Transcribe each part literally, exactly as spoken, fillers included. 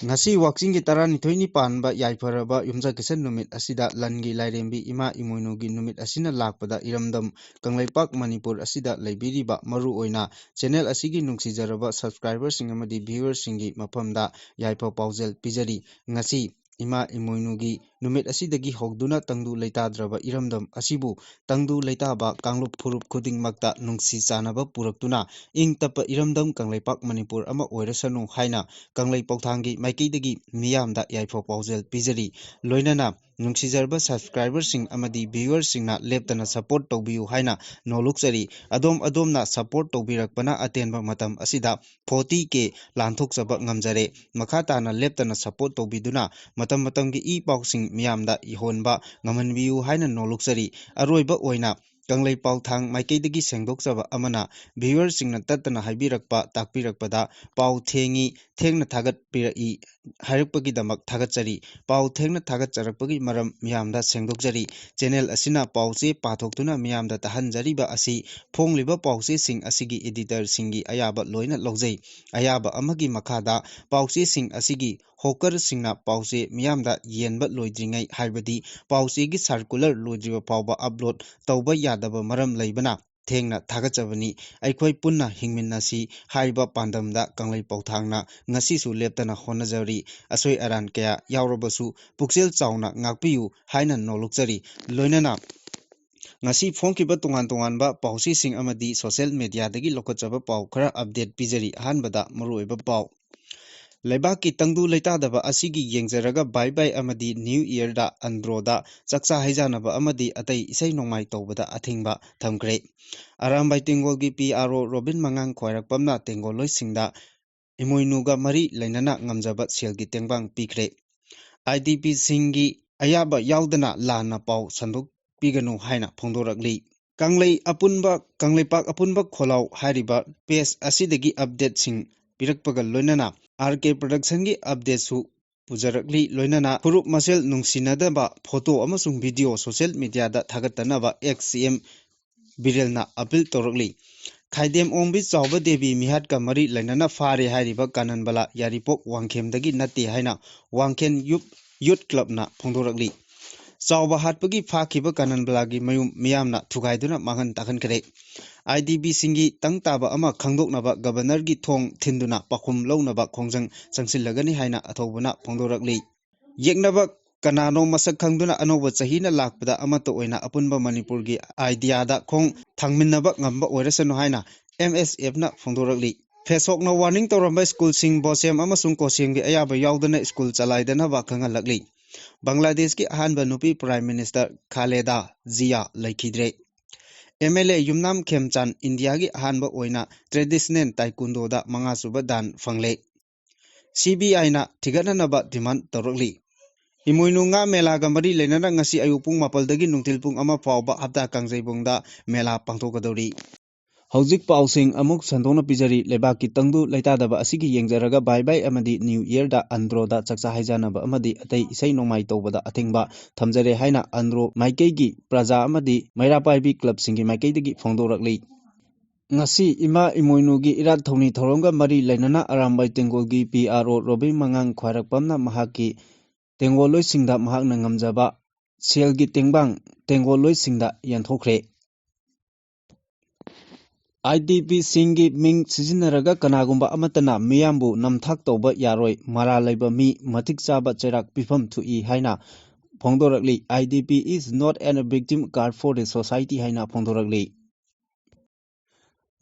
ꯉꯁꯤ ꯋꯥꯛꯆꯤꯡꯒꯤ ꯇꯔꯥꯅꯤꯊꯣꯏꯅꯤ ꯄꯥꯟꯕ ꯌꯥꯏꯐꯔꯕ ꯌꯨꯝꯁꯀꯩꯁ ꯅꯨꯃꯤꯠ ꯑꯁꯤꯗ ꯂꯟꯒꯤ ꯂꯥꯏꯔꯦꯝꯕꯤ ꯏꯃꯥ ꯏꯃꯣꯏꯅꯨꯒꯤ ꯅꯨꯃꯤꯠ ꯑꯁꯤꯅ ꯂꯥꯛꯄꯗ ꯏꯔꯝꯗꯝ ꯀꯪꯂꯩꯄꯥꯛ ꯃꯅꯤꯄꯨꯔ ꯑꯁꯤꯗ ꯂꯩꯕꯤꯔꯤꯕ ꯃꯔꯨꯑꯣꯏꯅ ꯆꯦꯅꯦꯜ ꯑꯁꯤꯒꯤ ꯅꯨꯡꯁꯤꯖꯔꯕ ꯁꯕꯁꯀ꯭ꯔꯥꯏꯕꯔꯁꯤꯡ ꯑꯃꯗꯤ ꯚ꯭ꯌꯨꯋꯔꯁꯤꯡꯒꯤ ꯃꯐꯝꯗ ꯌꯥꯏꯐ ꯄꯥꯎꯖꯦꯜ ꯄꯤꯖꯔꯤ꯫ ꯉꯁꯤ ꯏꯃꯥ ꯏꯃꯣꯏꯅꯨꯒꯤ ꯅꯨꯃꯤꯠ ꯑꯁꯤꯗꯒꯤ ꯍꯧꯗꯨꯅ ꯇꯪꯗꯨ ꯂꯩꯇꯥꯗ꯭ꯔꯕ ꯏꯔꯝꯗꯝ ꯑꯁꯤꯕꯨ ꯇꯪꯗꯨ ꯂꯩꯇꯥꯕ ꯀꯥꯡꯂꯨꯞ ꯐꯨꯔꯨꯞ ꯈꯨꯗꯤꯡꯃꯛꯇ ꯅꯨꯡꯁꯤ ꯆꯥꯟꯅꯕ ꯄꯨꯔꯛꯇꯨꯅ ꯏꯪ ꯇꯞꯄ ꯏꯔꯝꯗꯝ ꯀꯪꯂꯩꯄꯥꯛ ꯃꯅꯤꯄꯨꯔ ꯑꯃ ꯑꯣꯏꯔꯁꯅꯨ ꯍꯥꯏꯅ ꯀꯪꯂꯩ ꯄꯥꯎꯊꯥꯡꯒꯤ ꯃꯥꯏꯀꯩꯗꯒꯤ ꯃꯤꯌꯥꯝꯗ ꯌꯥꯏꯐ ꯄꯥꯎꯖꯦꯜ ꯄꯤꯖꯔꯤ꯫ ꯂꯣꯏꯅꯅ ꯅꯨꯡꯁꯤꯖꯔꯕ ꯁꯕꯁꯀ꯭ꯔꯥꯏꯕꯔꯁꯤꯡ ꯑꯃꯗꯤ ꯚ꯭ꯌꯨꯋꯔꯁꯤꯡꯅ ꯂꯦꯞꯇꯅ ꯁꯄꯣꯔꯠ ꯇꯧꯕꯤꯌꯨ ꯍꯥꯏꯅ ꯅꯣꯜꯂꯨꯛꯆꯔꯤ꯫ ꯑꯗꯣꯝ ꯑꯗꯣꯝꯅ ꯁꯄꯣꯔꯠ ꯇꯧꯕꯤꯔꯛꯄꯅ ꯑꯇꯦꯟꯕ ꯃꯇꯝ ꯑꯁꯤꯗ ꯐꯣꯔꯇꯤ ꯀꯦ ꯂꯥꯟꯊꯣꯛꯆꯕ ꯉꯝꯖꯔꯦ꯫ ꯃꯈꯥ ꯇꯥꯅ ꯂꯦꯞꯇꯅ ꯁꯄꯣꯔꯠ ꯇꯧꯕꯤꯗꯨꯅ ꯃꯇꯝ ꯃꯇꯝꯒꯤ ꯏ ꯄꯥꯎꯁꯤꯡ ꯃꯤꯌꯥꯝꯗ ꯌꯧꯍꯟꯕ ꯉꯝꯍꯟꯕꯤꯌꯨ ꯍꯥꯏꯅ ꯅꯣꯜꯂꯨꯛꯆꯔꯤ꯫ ꯑꯔꯣꯏꯕ ꯑꯣꯏꯅ ꯀꯪꯂꯩ ꯄꯥꯎꯊꯥꯡ ꯃꯥꯏꯀꯩꯗꯒꯤ ꯁꯦꯡꯗꯣꯛꯆꯕ ꯑꯃꯅ ꯚ꯭ꯌꯨꯋꯔꯁꯤꯡꯅ ꯇꯠꯇꯅ ꯍꯥꯏꯕꯤꯔꯛꯄ ꯇꯥꯛꯄꯤꯔꯛꯄꯗ ꯄꯥꯎ ꯊꯦꯡꯉꯤ, ꯊꯦꯡꯅ ꯊꯥꯒꯠꯄꯤꯔꯛꯏ ꯍꯥꯏꯔꯛꯄꯒꯤꯗꯃꯛ ꯊꯥꯒꯠꯆꯔꯤ꯫ ꯄꯥꯎ ꯊꯦꯡꯅ ꯊꯥꯒꯠꯆꯔꯛꯄꯒꯤ ꯃꯔꯝ ꯃꯤꯌꯥꯝꯗ ꯁꯦꯡꯗꯣꯛꯆꯔꯤ꯫ ꯆꯦꯅꯦꯜ ꯑꯁꯤꯅ ꯄꯥꯎꯆꯦ ꯄꯥꯊꯣꯛꯇꯨꯅ ꯃꯤꯌꯥꯝꯗ ꯇꯥꯍꯟꯖꯔꯤꯕ ꯑꯁꯤ ꯐꯣꯡꯂꯤꯕ ꯄꯥꯎꯆꯦꯁꯤꯡ ꯑꯁꯤꯒꯤ ꯏꯗꯤꯇꯔꯁꯤꯡꯒꯤ ꯑꯌꯥꯕ ꯂꯣꯏꯅ ꯂꯧꯖꯩ꯫ ꯑꯌꯥꯕ ꯑꯃꯒꯤ ꯃꯈꯥꯗ ꯄꯥꯎꯆꯦꯁꯤꯡ ꯑꯁꯤꯒꯤ ꯍꯣꯀꯔꯁꯤꯡꯅ ꯄꯥꯎꯆꯦ ꯃꯤꯌꯥꯝꯗ ꯌꯦꯟꯕ ꯂꯣꯏꯗ꯭ꯔꯤꯉꯩ, ꯍꯥꯏꯕꯗꯤ ꯄꯥꯎꯆꯦꯒꯤ ꯁꯥꯔꯀꯨꯂꯔ ꯂꯣꯏꯗ꯭ꯔꯤꯕ ꯐꯥꯎꯕ ꯑꯞꯂꯣꯗ ꯇꯧꯕ ꯌꯥꯗꯕ ꯃꯔꯝ ꯂꯩꯕꯅ ꯊꯦꯡꯅ ꯊꯥꯒꯠꯆꯕꯅꯤ꯫ ꯑꯩꯈꯣꯏ ꯄꯨꯟꯅ ꯍꯤꯡꯃꯤꯟꯅꯁꯤ ꯍꯥꯏꯔꯤꯕ ꯄꯥꯟꯗꯝꯗ ꯀꯪꯂꯩ ꯄꯥꯎꯊꯥꯡꯅ ꯉꯁꯤꯁꯨ ꯂꯦꯞꯇꯅ ꯍꯣꯠꯅꯖꯔꯤ꯫ ꯑꯁꯣꯏ ꯑꯔꯥꯟ ꯀꯌꯥ ꯌꯥꯎꯔꯕꯁꯨ ꯄꯨꯛꯆꯦꯜ ꯆꯥꯎꯅ ꯉꯥꯛꯄꯤꯌꯨ ꯍꯥꯏꯅ ꯅꯣꯜꯂꯨꯛꯆꯔꯤ꯫ ꯂꯣꯏꯅꯅ ꯉꯁꯤ ꯐꯣꯡꯈꯤꯕ ꯇꯣꯉꯥꯟ ꯇꯣꯉꯥꯟꯕ ꯄꯥꯎꯆꯦꯁꯤꯡ ꯑꯃꯗꯤ ꯁꯣꯁꯤꯌꯦꯜ ꯃꯦꯗꯤꯌꯥꯗꯒꯤ ꯂꯧꯈꯠꯆꯕ ꯄꯥꯎ ꯈꯔ ꯑꯞꯗꯦꯠ ꯄꯤꯖꯔꯤ꯫ ꯑꯍꯥꯟꯕꯗ ꯃꯔꯨꯑꯣꯏꯕ ꯄꯥꯎ꯫ ꯂꯩꯕꯥꯛꯀꯤ ꯇꯪꯗꯨ ꯂꯩꯇꯥꯗꯕ ꯑꯁꯤꯒꯤ ꯌꯦꯡꯖꯔꯒ ꯕꯥꯏ ꯕꯥꯏ ꯑꯃꯗꯤ ꯅ꯭ꯌꯨ ꯏꯌꯔꯗ ꯑꯟꯗ꯭ꯔꯣꯗ ꯆꯥꯛꯆꯥ ꯍꯩꯖꯥꯟꯅꯕ ꯑꯃꯗꯤ ꯑꯇꯩ ꯏꯁꯩ ꯅꯣꯡꯃꯥꯏ ꯇꯧꯕꯗ ꯑꯊꯤꯡꯕ ꯊꯝꯈ꯭ꯔꯦ꯫ ꯑꯔꯥꯝꯕꯥꯏ ꯇꯦꯡꯒꯣꯜꯒꯤ ꯄꯤ ꯑꯥꯔ ꯑꯣ ꯔꯣꯕꯤꯟ ꯃꯉꯥꯡ ꯈ꯭ꯋꯥꯏꯔꯥꯛꯄꯝꯅ ꯇꯦꯡꯒꯣꯜꯂꯣꯏꯁꯤꯡꯗ ꯏꯃꯣꯏꯅꯨꯒ ꯃꯔꯤ ꯂꯩꯅꯅ ꯉꯝꯖꯕ ꯁꯦꯜꯒꯤ ꯇꯦꯡꯕꯥꯡ ꯄꯤꯈ꯭ꯔꯦ꯫ ꯑꯥꯏ ꯗꯤ ꯄꯤꯁꯤꯡꯒꯤ ꯑꯌꯥꯕ ꯌꯥꯎꯗꯅ ꯂꯥꯟꯅ ꯄꯥꯎ ꯁꯟꯗꯣꯛꯄꯤꯒꯅꯨ ꯍꯥꯏꯅ ꯐꯣꯡꯗꯣꯔꯛꯂꯤ꯫ ꯀꯪꯂꯩ ꯑꯄꯨꯟꯕ, ꯀꯪꯂꯩꯄꯥꯛ ꯑꯄꯨꯟꯕ ꯈꯣꯜꯂꯥꯎ ꯍꯥꯏꯔꯤꯕ ꯄꯦꯖ ꯑꯁꯤꯗꯒꯤ ꯑꯞꯗꯦꯠꯁꯤꯡ ꯄꯤꯔꯛꯄꯒ ꯂꯣꯏꯅꯅ ꯑꯥꯔ ꯀꯦ ꯄ꯭ꯔꯗꯛꯁꯟꯒꯤ ꯑꯞꯗꯦꯠꯁꯨ ꯄꯨꯖꯔꯛꯂꯤ꯫ ꯂꯣꯏꯅꯅ ꯐꯨꯔꯨꯞ ꯃꯁꯦꯜ ꯅꯨꯡꯁꯤꯅꯗꯕ ꯐꯣꯇꯣ ꯑꯃꯁꯨꯡ ꯚꯤꯗꯤꯑꯣ ꯁꯣꯁꯤꯌꯦꯜ ꯃꯦꯗꯤꯌꯥꯗ ꯊꯥꯒꯠꯇꯅꯕ ꯑꯦꯛꯁ ꯁꯤ ꯑꯦꯝ ꯕꯤꯔꯦꯜꯅ ꯑꯄꯤꯜ ꯇꯧꯔꯛꯂꯤ꯫ ꯈꯥꯏꯗꯦꯝ ꯑꯣꯡꯕꯤ ꯆꯥꯎꯕ ꯗꯦꯕꯤ ꯃꯤꯍꯥꯠꯀ ꯃꯔꯤ ꯂꯩꯅꯅ ꯐꯥꯔꯦ ꯍꯥꯏꯔꯤꯕ ꯀꯥꯅꯟꯕꯂꯥ ꯌꯥꯔꯤꯄꯣꯛ ꯋꯥꯡꯈꯦꯝꯗꯒꯤ ꯅꯠꯇꯦ ꯍꯥꯏꯅ ꯋꯥꯡꯈꯦꯝ ꯌꯨꯠ, ꯌꯨꯠ ꯀ꯭ꯂꯕꯅ ꯐꯣꯡꯗꯣꯔꯛꯂꯤ꯫ ꯆꯥꯎꯕ ꯍꯥꯠꯄꯒꯤ ꯐꯥꯈꯤꯕ ꯀꯥꯅꯟꯕꯂꯥꯒꯤ ꯃꯌꯨꯝ ꯃꯤꯌꯥꯝꯅ ꯊꯨꯒꯥꯏꯗꯨꯅ ꯃꯥꯡꯍꯟ ꯇꯥꯛꯍꯟꯈ꯭ꯔꯦ꯫ ꯑꯥꯏ ꯗꯤ ꯕꯤꯁꯤꯡꯒꯤ ꯇꯪ ꯇꯥꯕ ꯑꯃ ꯈꯪꯗꯣꯛꯅꯕ ꯒꯕꯔꯅꯔꯒꯤ ꯊꯣꯡ ꯊꯤꯟꯗꯨꯅ ꯄꯥꯎꯈꯨꯝ ꯂꯧꯅꯕ ꯈꯣꯡꯖꯪ ꯆꯪꯁꯤꯜꯂꯒꯅꯤ ꯍꯥꯏꯅ ꯑꯊꯧꯕꯅ ꯐꯣꯡꯗꯣꯔꯛꯂꯤ꯫ ꯌꯦꯛꯅꯕ ꯀꯅꯥꯅꯣ ꯃꯁꯛ ꯈꯪꯗꯨꯅ ꯑꯅꯧꯕ ꯆꯍꯤꯅ ꯂꯥꯛꯄꯗ ꯑꯃꯠꯇ ꯑꯣꯏꯅ ꯑꯄꯨꯟꯕ ꯃꯅꯤꯄꯨꯔꯒꯤ ꯑꯥꯏꯗꯤꯌꯥꯗ ꯈꯣꯡ ꯊꯥꯡꯃꯤꯟꯅꯕ ꯉꯝꯕ ꯑꯣꯏꯔꯁꯅꯨ ꯍꯥꯏꯅ ꯑꯦꯝ ꯑꯦꯁ ꯑꯦꯐꯅ ꯐꯣꯡꯗꯣꯔꯛꯂꯤ꯫ ꯐꯦꯁꯣꯛꯅ ꯋꯥꯔꯅꯤꯡ ꯇꯧꯔꯝꯕ ꯁ꯭ꯀꯨꯜꯁꯤꯡ ꯕꯣꯁꯦꯝ ꯑꯃꯁꯨꯡ ꯀꯣꯁꯦꯝꯒꯤ ꯑꯌꯥꯕ ꯌꯥꯎꯗꯅ ꯁ꯭ꯀꯨꯜ ꯆꯂꯥꯏꯗꯅꯕ ꯈꯪꯍꯜꯂꯛꯂꯤ꯫ ꯕꯪꯒ꯭ꯂꯥꯗꯦꯁꯀꯤ ꯑꯍꯥꯟꯕ ꯅꯨꯄꯤ ꯄ꯭ꯔꯥꯏꯝ ꯃꯤꯅꯤꯁꯇꯔ ꯈꯥꯂꯦꯗꯥ ꯖꯤꯌꯥ ꯂꯩꯈꯤꯗ꯭ꯔꯦ꯫ ꯑꯦꯝ ꯑꯦꯜ ꯑꯦ ꯌꯨꯝꯅꯥꯝ ꯈꯦꯝꯆꯥꯟ ꯏꯟꯗꯤꯌꯥꯒꯤ ꯑꯍꯥꯟꯕ ꯑꯣꯏꯅ ꯇ꯭ꯔꯦꯗꯤꯁꯅꯦꯜ ꯇꯥꯏꯀꯨꯟꯗꯣꯗ ꯃꯉꯥꯁꯨꯕ ꯗꯥꯟ ꯐꯪꯂꯦ꯫ ꯁꯤ ꯕꯤ ꯑꯥꯏꯅ ꯊꯤꯒꯠꯅꯅꯕ ꯗꯤꯃꯥꯟ ꯇꯧꯔꯛꯂꯤ꯫ ꯏꯃꯣꯏꯅꯨ ꯉꯥ ꯃꯦꯂꯥꯒ ꯃꯔꯤ ꯂꯩꯅꯅ ꯉꯁꯤ ꯑꯌꯨꯛ ꯄꯨꯡ ꯃꯥꯄꯜꯗꯒꯤ ꯅꯨꯡꯊꯤꯜ ꯄꯨꯡ ꯑꯃ ꯐꯥꯎꯕ ꯍꯞꯇꯥ ꯀꯥꯡꯖꯩꯕꯨꯡꯗ ꯃꯦꯂꯥ ꯄꯥꯡꯊꯣꯛꯀꯗꯧꯔꯤ꯫ ꯍꯧꯖꯤꯛ ꯄꯥꯎꯁꯤꯡ ꯑꯃꯨꯛ ꯁꯟꯗꯣꯛꯅ ꯄꯤꯖꯔꯤ꯫ ꯂꯩꯕꯥꯛꯀꯤ ꯇꯪꯗꯨ ꯂꯩꯇꯥꯗꯕ ꯑꯁꯤꯒꯤ ꯌꯦꯡꯖꯔꯒ ꯕꯥꯏ ꯕꯥꯏ ꯑꯃꯗꯤ ꯅ꯭ꯌꯨ ꯏꯌꯔꯗ ꯑꯟꯗ꯭ꯔꯣꯗ ꯆꯥꯛꯆꯥ ꯍꯩꯖꯥꯟꯅꯕ ꯑꯃꯗꯤ ꯑꯇꯩ ꯏꯁꯩ ꯅꯣꯡꯃꯥꯏ ꯇꯧꯕꯗ ꯑꯊꯤꯡꯕ ꯊꯝꯖꯔꯦ ꯍꯥꯏꯅ ꯑꯟꯗ꯭ꯔꯣ ꯃꯥꯏꯀꯩꯒꯤ ꯄ꯭ꯔꯖꯥ ꯑꯃꯗꯤ ꯃꯩꯔꯥ ꯄꯥꯏꯕꯤ ꯀ꯭ꯂꯕꯁꯤꯡꯒꯤ ꯃꯥꯏꯀꯩꯗꯒꯤ ꯐꯣꯡꯗꯣꯔꯛꯂꯤ꯫ ꯉꯁꯤ ꯏꯃꯥ ꯏꯃꯣꯏꯅꯨꯒꯤ ꯏꯔꯥꯠ ꯊꯧꯅꯤ ꯊꯧꯔꯝꯒ ꯃꯔꯤ ꯂꯩꯅꯅ ꯑꯔꯥꯝꯕꯥꯏ ꯇꯦꯡꯒꯣꯜꯒꯤ ꯄꯤ ꯑꯥꯔ ꯑꯣ ꯔꯣꯕꯤꯟ ꯃꯉꯥꯡ ꯈ꯭ꯋꯥꯏꯔꯥꯛꯄꯝꯅ ꯃꯍꯥꯛꯀꯤ ꯇꯦꯡꯒꯣꯜꯂꯣꯏꯁꯤꯡꯗ ꯃꯍꯥꯛꯅ ꯉꯝꯖꯕ ꯁꯦꯜꯒꯤ ꯇꯦꯡꯕꯥꯡ ꯇꯦꯡꯒꯣꯜꯂꯣꯏꯁꯤꯡꯗ ꯌꯦꯟꯊꯣꯛꯈ꯭ꯔꯦ꯫ ꯑꯥꯏ ꯗꯤ ꯄꯤꯁꯤꯡꯒꯤ ꯃꯤꯡ ꯁꯤꯖꯤꯟꯅꯔꯒ ꯀꯅꯥꯒꯨꯝꯕ ꯑꯃꯠꯇꯅ ꯃꯤꯌꯥꯝꯕꯨ ꯅꯝꯊꯥꯛ ꯇꯧꯕ ꯌꯥꯔꯣꯏ, ꯃꯔꯥꯜ ꯂꯩꯕ ꯃꯤ ꯃꯇꯤꯛ ꯆꯥꯕ ꯆꯩꯔꯥꯛ ꯄꯤꯐꯝ ꯊꯣꯛꯏ ꯍꯥꯏꯅ ꯐꯣꯡꯗꯣꯔꯛꯂꯤ꯫ I D P is not an victim card for the society ꯍꯥꯏꯅ ꯐꯣꯡꯗꯣꯔꯛꯂꯤ꯫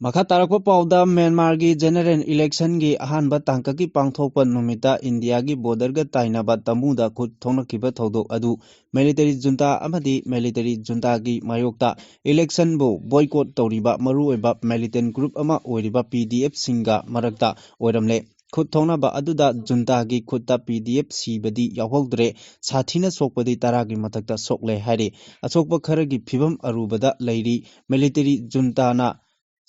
ꯃꯈꯥ ꯇꯥꯔꯛꯄ ꯄꯥꯎꯗ, ꯃ꯭ꯌꯥꯟꯃꯥꯔꯒꯤ ꯖꯦꯅꯦꯔꯦꯜ ꯏꯂꯦꯛꯁꯟꯒꯤ ꯑꯍꯥꯟꯕ ꯇꯥꯡꯀꯛꯀꯤ ꯄꯥꯡꯊꯣꯛꯄ ꯅꯨꯃꯤꯠꯇ ꯏꯟꯗꯤꯌꯥꯒꯤ ꯕꯣꯔꯗꯔꯒ ꯇꯥꯏꯅꯕ ꯇꯃꯨꯗ ꯈꯨꯠ ꯊꯣꯛꯅꯈꯤꯕ ꯊꯧꯗꯣꯛ ꯑꯗꯨ ꯃꯤꯂꯤꯇꯔꯤ ꯖꯨꯟꯇꯥ ꯑꯃꯗꯤ ꯃꯤꯂꯤꯇꯔꯤ ꯖꯨꯟꯇꯥꯒꯤ ꯃꯥꯌꯣꯛꯇ ꯏꯂꯦꯛꯁꯟꯕꯨ ꯕꯣꯏꯀꯣꯠ ꯇꯧꯔꯤꯕ ꯃꯔꯨꯑꯣꯏꯕ ꯃꯤꯂꯤꯇꯦꯟ ꯒ꯭ꯔꯨꯞ ꯑꯃ ꯑꯣꯏꯔꯤꯕ ꯄꯤ ꯗꯤ ꯑꯦꯐꯁꯤꯡꯒ ꯃꯔꯛꯇ ꯑꯣꯏꯔꯝꯂꯦ꯫ ꯈꯨꯠ ꯊꯣꯛꯅꯕ ꯑꯗꯨꯗ ꯖꯨꯟꯇꯥꯒꯤ ꯈꯨꯠꯇ ꯄꯤ ꯗꯤ ꯑꯦꯐ ꯁꯤꯕꯗꯤ ꯌꯥꯎꯍꯧꯗ꯭ꯔꯦ, ꯁꯥꯊꯤꯅ ꯁꯣꯛꯄꯗꯤ ꯇꯔꯥꯒꯤ ꯃꯊꯛꯇ ꯁꯣꯛꯂꯦ ꯍꯥꯏꯔꯤ꯫ ꯑꯁꯣꯛꯄ ꯈꯔꯒꯤ ꯐꯤꯕꯝ ꯑꯔꯨꯕꯗ ꯂꯩꯔꯤ꯫ ꯃꯤꯂꯤꯇꯔꯤ ꯖꯨꯟꯇꯥꯅ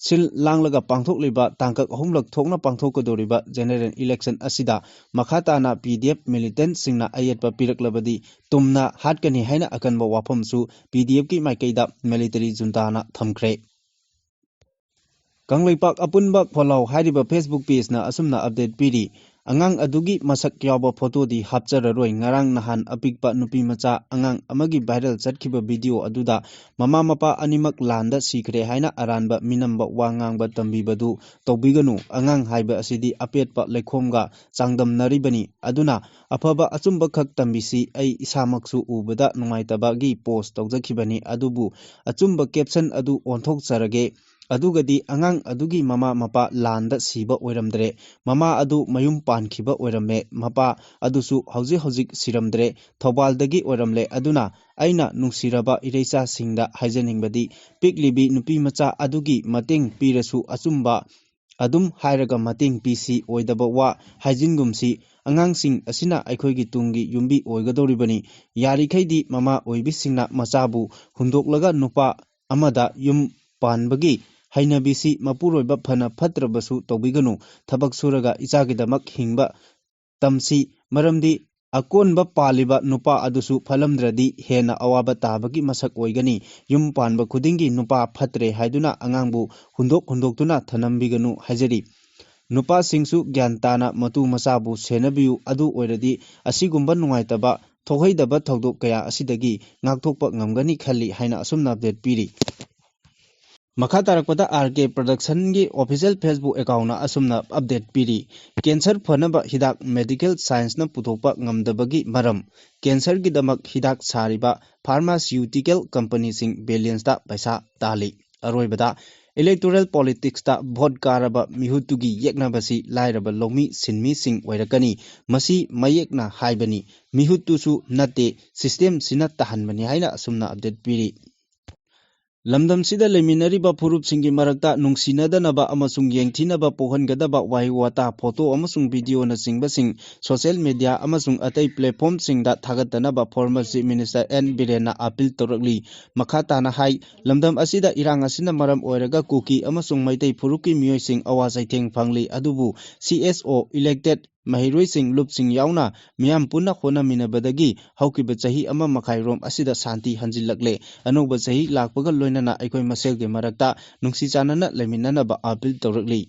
ꯁꯤꯜ ꯂꯥꯡꯂꯒ ꯄꯥꯡꯊꯣꯛꯂꯤꯕ ꯇꯥꯡꯀꯛ ꯑꯍꯨꯝꯂꯛ ꯊꯣꯛꯅ ꯄꯥꯡꯊꯣꯛꯀꯗꯧꯔꯤꯕ ꯖꯦꯅꯦꯔꯦꯜ ꯏꯂꯦꯛꯁꯟ ꯑꯁꯤꯗ ꯃꯈꯥ ꯇꯥꯅ ꯄꯤ ꯗꯤ ꯑꯦꯐ ꯃꯤꯂꯤꯇꯦꯟꯠꯁꯤꯡꯅ ꯑꯌꯦꯠꯄ ꯄꯤꯔꯛꯂꯕꯗꯤ ꯇꯨꯝꯅ ꯍꯥꯠꯀꯅꯤ ꯍꯥꯏꯅ ꯑꯀꯟꯕ ꯋꯥꯐꯝꯁꯨ ꯄꯤ ꯗꯤ ꯑꯦꯐꯀꯤ ꯃꯥꯏꯀꯩꯗ ꯃꯤꯂꯤꯇꯔꯤ ꯖꯨꯟꯇꯥꯅ ꯊꯝꯈ꯭ꯔꯦ꯫ ꯀꯪꯂꯩꯄꯥꯛ ꯑꯄꯨꯟꯕ ꯈꯣꯜꯂꯥꯎ ꯍꯥꯏꯔꯤꯕ Facebook pageꯅ ꯑꯁꯨꯝꯅ update ꯄꯤꯔꯤ꯫ ꯑꯉꯥꯡ ꯑꯗꯨꯒꯤ ꯃꯁꯛ ꯌꯥꯎꯕ photoꯗꯤ ꯍꯥꯞꯆꯔꯔꯣꯏ꯫ ꯉꯔꯥꯡ ꯅꯍꯥꯟ ꯑꯄꯤꯛꯄ ꯅꯨꯄꯤ ꯃꯆꯥ ꯑꯉꯥꯡ ꯑꯃꯒꯤ viral ꯆꯠꯈꯤꯕ video ꯑꯗꯨꯗ ꯃꯃꯥ ꯃꯄꯥ ꯑꯅꯤꯃꯛ ꯂꯥꯟꯗ ꯁꯤꯈ꯭ꯔꯦ ꯍꯥꯏꯅ ꯑꯔꯥꯟꯕ ꯃꯤꯅꯝꯕ ꯋꯥ ꯉꯥꯡꯕ ꯇꯝꯕꯤꯕꯗꯨ ꯇꯧꯕꯤꯒꯅꯨ꯫ ꯑꯉꯥꯡ ꯍꯥꯏꯕ ꯑꯁꯤꯗꯤ ꯑꯄꯦꯠꯄ ꯂꯩꯈꯣꯝꯒ ꯆꯥꯡꯗꯝꯅꯔꯤꯕꯅꯤ꯫ ꯑꯗꯨꯅ ꯑꯐꯕ ꯑꯆꯨꯝꯕ ꯈꯛ ꯇꯝꯕꯤꯁꯤ꯫ ꯑꯩ ꯏꯁꯥꯃꯛꯁꯨ ꯎꯕꯗ ꯅꯨꯡꯉꯥꯏꯇꯕꯒꯤ post ꯇꯧꯖꯈꯤꯕꯅꯤ, ꯑꯗꯨꯕꯨ ꯑꯆꯨꯝꯕ caption ꯑꯗꯨ ꯑꯣꯟꯊꯣꯛꯆꯔꯒꯦ꯫ ꯑꯗꯨꯒꯗꯤ ꯑꯉꯥꯡ ꯑꯗꯨꯒꯤ ꯃꯃꯥ ꯃꯄꯥ ꯂꯥꯟꯗ ꯁꯤꯕ ꯑꯣꯏꯔꯝꯗ꯭ꯔꯦ꯫ ꯃꯃꯥ ꯑꯗꯨ ꯃꯌꯨꯝ ꯄꯥꯟꯈꯤꯕ ꯑꯣꯏꯔꯝꯃꯦ꯫ ꯃꯄꯥ ꯑꯗꯨꯁꯨ ꯍꯧꯖꯤꯛ ꯍꯧꯖꯤꯛ ꯁꯤꯔꯝꯗ꯭ꯔꯦ, ꯊꯧꯕꯥꯜꯗꯒꯤ ꯑꯣꯏꯔꯝꯂꯦ꯫ ꯑꯗꯨꯅ ꯑꯩꯅ ꯅꯨꯡꯁꯤꯔꯕ ꯏꯔꯩꯆꯥꯁꯤꯡꯗ ꯍꯥꯏꯖꯅꯤꯡꯕꯗꯤ, ꯄꯤꯛꯂꯤꯕꯤ ꯅꯨꯄꯤ ꯃꯆꯥ ꯑꯗꯨꯒꯤ ꯃꯇꯦꯡ ꯄꯤꯔꯁꯨ ꯑꯆꯨꯝꯕ ꯑꯗꯨꯝ ꯍꯥꯏꯔꯒ ꯃꯇꯦꯡ ꯄꯤꯁꯤ꯫ ꯑꯣꯏꯗꯕ ꯋꯥ ꯍꯥꯏꯖꯤꯟꯒꯨꯝꯁꯤ꯫ ꯑꯉꯥꯡꯁꯤꯡ ꯑꯁꯤꯅ ꯑꯩꯈꯣꯏꯒꯤ ꯇꯨꯡꯒꯤ ꯌꯨꯝꯕꯤ ꯑꯣꯏꯒꯗꯧꯔꯤꯕꯅꯤ꯫ ꯌꯥꯔꯤꯈꯩꯗꯤ ꯃꯃꯥ ꯑꯣꯏꯕꯤꯁꯤꯡꯅ ꯃꯆꯥꯕꯨ ꯍꯨꯟꯗꯣꯛꯂꯒ ꯅꯨꯄꯥ ꯑꯃꯗ ꯌꯨꯝ ꯄꯥꯟꯕꯒꯤ ꯍꯩꯅꯕꯤꯁꯤ ꯃꯄꯨꯔꯣꯏꯕ ꯐꯅ ꯐꯠꯇ꯭ꯔꯕꯁꯨ ꯇꯧꯕꯤꯒꯅꯨ꯫ ꯊꯕꯛ ꯁꯨꯔꯒ ꯏꯆꯥꯒꯤꯗꯃꯛ ꯍꯤꯡꯕ ꯇꯝꯁꯤ, ꯃꯔꯝꯗꯤ ꯑꯀꯣꯟꯕ ꯄꯥꯜꯂꯤꯕ ꯅꯨꯄꯥ ꯑꯗꯨꯁꯨ ꯐꯠꯂꯝꯗ꯭ꯔꯗꯤ ꯍꯦꯟꯅ ꯑꯋꯥꯕ ꯇꯥꯕꯒꯤ ꯃꯁꯛ ꯑꯣꯏꯒꯅꯤ꯫ ꯌꯨꯝ ꯄꯥꯟꯕ ꯈꯨꯗꯤꯡꯒꯤ ꯅꯨꯄꯥ ꯐꯠꯇ꯭ꯔꯦ ꯍꯥꯏꯗꯨꯅ ꯑꯉꯥꯡꯕꯨ ꯍꯨꯟꯗꯣꯛ ꯍꯨꯟꯗꯣꯛꯇꯨꯅ ꯊꯅꯝꯕꯤꯒꯅꯨ ꯍꯥꯏꯖꯔꯤ꯫ ꯅꯨꯄꯥꯁꯤꯡꯁꯨ ꯒ꯭ꯌꯥꯟ ꯇꯥꯅ ꯃꯇꯨ ꯃꯆꯥꯕꯨ ꯁꯦꯟꯅꯕꯤꯌꯨ꯫ ꯑꯗꯨ ꯑꯣꯏꯔꯗꯤ ꯑꯁꯤꯒꯨꯝꯕ ꯅꯨꯡꯉꯥꯏꯇꯕ ꯊꯣꯛꯍꯩꯗꯕ ꯊꯧꯗꯣꯛ ꯀꯌꯥ ꯑꯁꯤꯗꯒꯤ ꯉꯥꯛꯊꯣꯛꯄ ꯉꯝꯒꯅꯤ ꯈꯜꯂꯤ ꯍꯥꯏꯅ ꯑꯁꯨꯝꯅ update ꯄꯤꯔꯤ꯫ ꯃꯈꯥ ꯇꯥꯔꯛꯄꯗ ꯑꯥꯔ ꯀꯦ Productionꯒꯤ official Facebook accountꯅ ꯑꯁꯨꯝꯅ update ꯄꯤꯔꯤ꯫ Cancer ꯐꯅꯕ ꯍꯤꯗꯥꯛ medical scienceꯅ ꯄꯨꯊꯣꯛꯄ ꯉꯝꯗꯕꯒꯤ ꯃꯔꯝ, cancerꯒꯤꯗꯃꯛ ꯍꯤꯗꯥꯛ ꯁꯥꯔꯤꯕ pharmaceutical companyꯁꯤꯡ billionsꯇ ꯄꯩꯁꯥ ꯇꯥꯜꯂꯤ꯫ ꯑꯔꯣꯏꯕꯗ, electoral politicsꯇ vote ꯀꯥꯔꯕ ꯃꯤꯍꯨꯠꯇꯨꯒꯤ ꯌꯦꯛꯅꯕꯁꯤ ꯂꯥꯏꯔꯕ ꯂꯧꯃꯤ ꯁꯤꯟꯃꯤꯁꯤꯡ ꯑꯣꯏꯔꯛꯀꯅꯤ꯫ ꯃꯁꯤ ꯃꯌꯦꯛꯅ ꯍꯥꯏꯕꯅꯤ꯫ ꯃꯤꯍꯨꯠꯇꯨꯁꯨ ꯅꯠꯇꯦ, systemꯁꯤꯅ ꯇꯥꯍꯟꯕꯅꯤ ꯍꯥꯏꯅ ꯑꯁꯨꯝꯅ update ꯄꯤꯔꯤ꯫ ꯂꯝꯗꯝꯁꯤꯗ ꯂꯩꯃꯤꯟꯅꯔꯤꯕ ꯐꯨꯔꯨꯞꯁꯤꯡꯒꯤ ꯃꯔꯛꯇ ꯅꯨꯡꯁꯤꯅꯗꯅꯕ ꯑꯃꯁꯨꯡ ꯌꯦꯡꯊꯤꯅꯕ ꯄꯣꯛꯍꯟꯒꯗꯕ ꯋꯥꯍꯩ ꯋꯥꯇꯥ, photo ꯑꯃꯁꯨꯡ videoꯅꯆꯤꯡꯕꯁꯤꯡ social media ꯑꯃꯁꯨꯡ ꯑꯇꯩ platformꯁꯤꯡꯗ ꯊꯥꯒꯠꯇꯅꯕ former Chief Minister N ꯕꯤꯔꯦꯟꯅ appeal ꯇꯧꯔꯛꯂꯤ꯫ ꯃꯈꯥ ꯇꯥꯅ ꯍꯥꯏ, ꯂꯝꯗꯝ ꯑꯁꯤꯗ ꯏꯔꯥꯡ ꯑꯁꯤꯅ ꯃꯔꯝ ꯑꯣꯏꯔꯒ ꯀꯨꯀꯤ ꯑꯃꯁꯨꯡ ꯃꯩꯇꯩ ꯐꯨꯔꯨꯞꯀꯤ ꯃꯤꯑꯣꯏꯁꯤꯡ ꯑꯋꯥ ꯆꯩꯊꯦꯡ ꯐꯪꯂꯤ, ꯑꯗꯨꯕꯨ C S O elected ꯃꯍꯩꯔꯣꯏꯁꯤꯡ, ꯂꯨꯞꯁꯤꯡ ꯌꯥꯎꯅ ꯃꯤꯌꯥꯝ ꯄꯨꯟꯅ ꯍꯣꯠꯅꯃꯤꯟꯅꯕꯗꯒꯤ ꯍꯧꯈꯤꯕ ꯆꯍꯤ ꯑꯃ ꯃꯈꯥꯏ ꯔꯣꯝ ꯑꯁꯤꯗ ꯁꯥꯟꯇꯤ ꯍꯟꯖꯤꯜꯂꯛꯂꯦ꯫ ꯑꯅꯧꯕ ꯆꯍꯤ ꯂꯥꯛꯄꯒ ꯂꯣꯏꯅꯅ ꯑꯩꯈꯣꯏ ꯃꯁꯦꯜꯒꯤ ꯃꯔꯛꯇ ꯅꯨꯡꯁꯤ ꯆꯥꯟꯅꯅ ꯂꯩꯃꯤꯟꯅꯅꯕ ꯑꯥꯄꯤꯜ ꯇꯧꯔꯛꯂꯤ꯫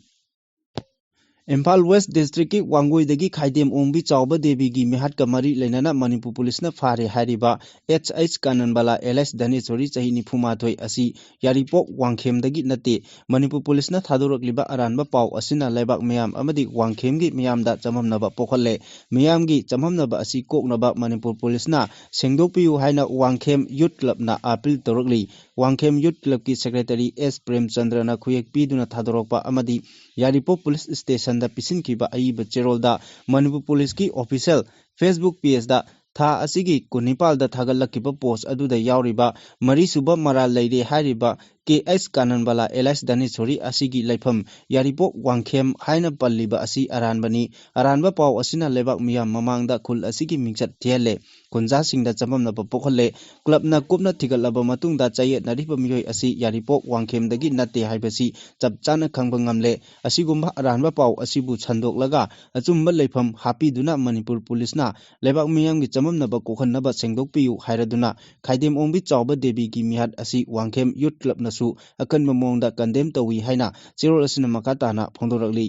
ꯏꯝꯐꯥꯜ ꯋꯦꯁ ꯗꯤꯁꯇ꯭ꯔꯤꯛꯀꯤ ꯋꯥꯡꯒꯣꯏꯗꯒꯤ ꯈꯥꯏꯗꯦꯝ ꯑꯣꯡꯕꯤ ꯆꯥꯎꯕ ꯗꯦꯕꯤꯒꯤ ꯃꯤꯍꯥꯠꯀ ꯃꯔꯤ ꯂꯩꯅꯅ ꯃꯅꯤꯄꯨꯔ ꯄꯨꯂꯤꯁꯅ ꯐꯥꯔꯦ ꯍꯥꯏꯔꯤꯕ ꯑꯦꯆ ꯑꯩꯆ ꯀꯥꯅꯟꯕꯂꯥ ꯑꯦꯂꯥꯏꯁ ꯙꯅꯦꯁꯣꯔꯤ, ꯆꯍꯤ ꯅꯤꯐꯨ ꯃꯥꯊꯣꯏ ꯑꯁꯤ ꯌꯥꯔꯤꯄꯣꯛ ꯋꯥꯡꯈꯦꯝꯗꯒꯤ ꯅꯠꯇꯦ꯫ ꯃꯅꯤꯄꯨꯔ ꯄꯨꯂꯤꯁꯅ ꯊꯥꯗꯣꯔꯛꯂꯤꯕ ꯑꯔꯥꯟꯕ ꯄꯥꯎ ꯑꯁꯤꯅ ꯂꯩꯕꯥꯛ ꯃꯤꯌꯥꯝ ꯑꯃꯗꯤ ꯋꯥꯡꯈꯦꯝꯒꯤ ꯃꯤꯌꯥꯝꯗ ꯆꯃꯝꯅꯕ ꯄꯣꯛꯍꯜꯂꯦ꯫ ꯃꯤꯌꯥꯝꯒꯤ ꯆꯃꯝꯅꯕ ꯑꯁꯤ ꯀꯣꯛꯅꯕ ꯃꯅꯤꯄꯨꯔ ꯄꯨꯂꯤꯁꯅ ꯁꯦꯡꯗꯣꯛꯄꯤꯌꯨ ꯍꯥꯏꯅ ꯋꯥꯡꯈꯦꯝ ꯌꯨꯠ ꯀ꯭ꯂꯕꯅ ꯑꯥꯄꯤꯜ ꯇꯧꯔꯛꯂꯤ꯫ ꯋꯥꯡꯈꯦꯝ ꯌꯨꯠ ꯀ꯭ꯂꯕꯀꯤ ꯁꯦꯀ꯭ꯔꯦꯇꯔꯤ ꯑꯦꯁ ꯄ꯭ꯔꯦꯝꯆꯟꯗ꯭ꯔꯅ ꯈꯨꯌꯦꯛ ꯄꯤꯗꯨꯅ ꯊꯥꯗꯣꯔꯛꯄ ꯑꯃꯗꯤ ꯌꯥꯔꯤꯄꯣꯛ ꯄꯨꯂꯤꯁ ꯁ꯭ꯇꯦꯁꯟꯗ ꯄꯤꯁꯤꯟꯈꯤꯕ ꯑꯏꯕ ꯆꯦꯔꯣꯜꯗ ꯃꯅꯤꯄꯨꯔ ꯄꯨꯂꯤꯁꯀꯤ ꯑꯣꯐꯤꯁꯤꯌꯦꯜ Facebook ꯄꯦꯖꯇ ꯊꯥ ꯑꯁꯤꯒꯤ ꯀꯨꯟꯅꯤꯄꯥꯜꯗ ꯊꯥꯒꯠꯂꯛꯈꯤꯕ ꯄꯣꯁ ꯑꯗꯨꯗ ꯌꯥꯎꯔꯤꯕ ꯃꯔꯤꯁꯨꯕ ꯃꯔꯥꯜ ꯂꯩꯔꯦ ꯍꯥꯏꯔꯤꯕ ꯀꯦ ꯑꯩꯆ ꯀꯥꯅꯟꯕꯂꯥ ꯑꯦꯂꯥꯏꯁ ꯙꯅꯦꯁꯣꯔꯤ ꯑꯁꯤꯒꯤ ꯂꯩꯐꯝ ꯌꯥꯔꯤꯄꯣꯛ ꯋꯥꯡꯈꯦꯝ ꯍꯥꯏꯅ ꯄꯜꯂꯤꯕ ꯑꯁꯤ ꯑꯔꯥꯟꯕꯅꯤ꯫ ꯑꯔꯥꯟꯕ ꯄꯥꯎ ꯑꯁꯤꯅ ꯂꯩꯕꯥꯛ ꯃꯤꯌꯥꯝ ꯃꯃꯥꯡꯗ ꯈꯨꯜ ꯑꯁꯤꯒꯤ ꯃꯤꯡꯆꯠ ꯊꯤꯍꯜꯂꯦ꯫ ꯈꯨꯟꯖꯥꯁꯤꯡꯗ ꯆꯃꯝꯅꯕ ꯄꯣꯛꯍꯜꯂꯦ꯫ ꯀ꯭ꯂꯕꯅ ꯀꯨꯞꯅ ꯊꯤꯒꯠꯂꯕ ꯃꯇꯨꯡꯗ ꯆꯌꯦꯠꯅꯔꯤꯕ ꯃꯤꯑꯣꯏ ꯑꯁꯤ ꯌꯥꯔꯤꯄꯣꯛ ꯋꯥꯡꯈꯦꯝꯗꯒꯤ ꯅꯠꯇꯦ ꯍꯥꯏꯕꯁꯤ ꯆꯞ ꯆꯥꯅ ꯈꯪꯕ ꯉꯝꯂꯦ꯫ ꯑꯁꯤꯒꯨꯝꯕ ꯑꯔꯥꯟꯕ ꯄꯥꯎ ꯑꯁꯤꯕꯨ ꯁꯟꯗꯣꯛꯂꯒ ꯑꯆꯨꯝꯕ ꯂꯩꯐꯝ ꯍꯥꯞꯄꯤꯗꯨꯅ ꯃꯅꯤꯄꯨꯔ ꯄꯨꯂꯤꯁꯅ ꯂꯩꯕꯥꯛ ꯃꯤꯌꯥꯝꯒꯤ ꯆꯃꯝꯅꯕ ꯀꯣꯛꯍꯟꯅꯕ ꯁꯦꯡꯗꯣꯛꯄꯤꯌꯨ ꯍꯥꯏꯔꯗꯨꯅ ꯈꯥꯏꯗꯦꯝ ꯑꯣꯡꯕꯤ ꯆꯥꯎꯕ ꯗꯦꯕꯤꯒꯤ ꯃꯤꯍꯥꯠ ꯑꯁꯤ ꯋꯥꯡꯈꯦꯝ ꯌꯨꯠ ꯀ꯭ꯂꯕꯅꯁꯨ ꯑꯀꯟꯕ ꯃꯑꯣꯡꯗ ꯀꯟꯗꯦꯝ ꯇꯧꯏ ꯍꯥꯏꯅ ꯆꯦꯔꯣꯜ ꯑꯁꯤꯅ ꯃꯈꯥ ꯇꯥꯅ ꯐꯣꯡꯗꯣꯔꯛꯂꯤ꯫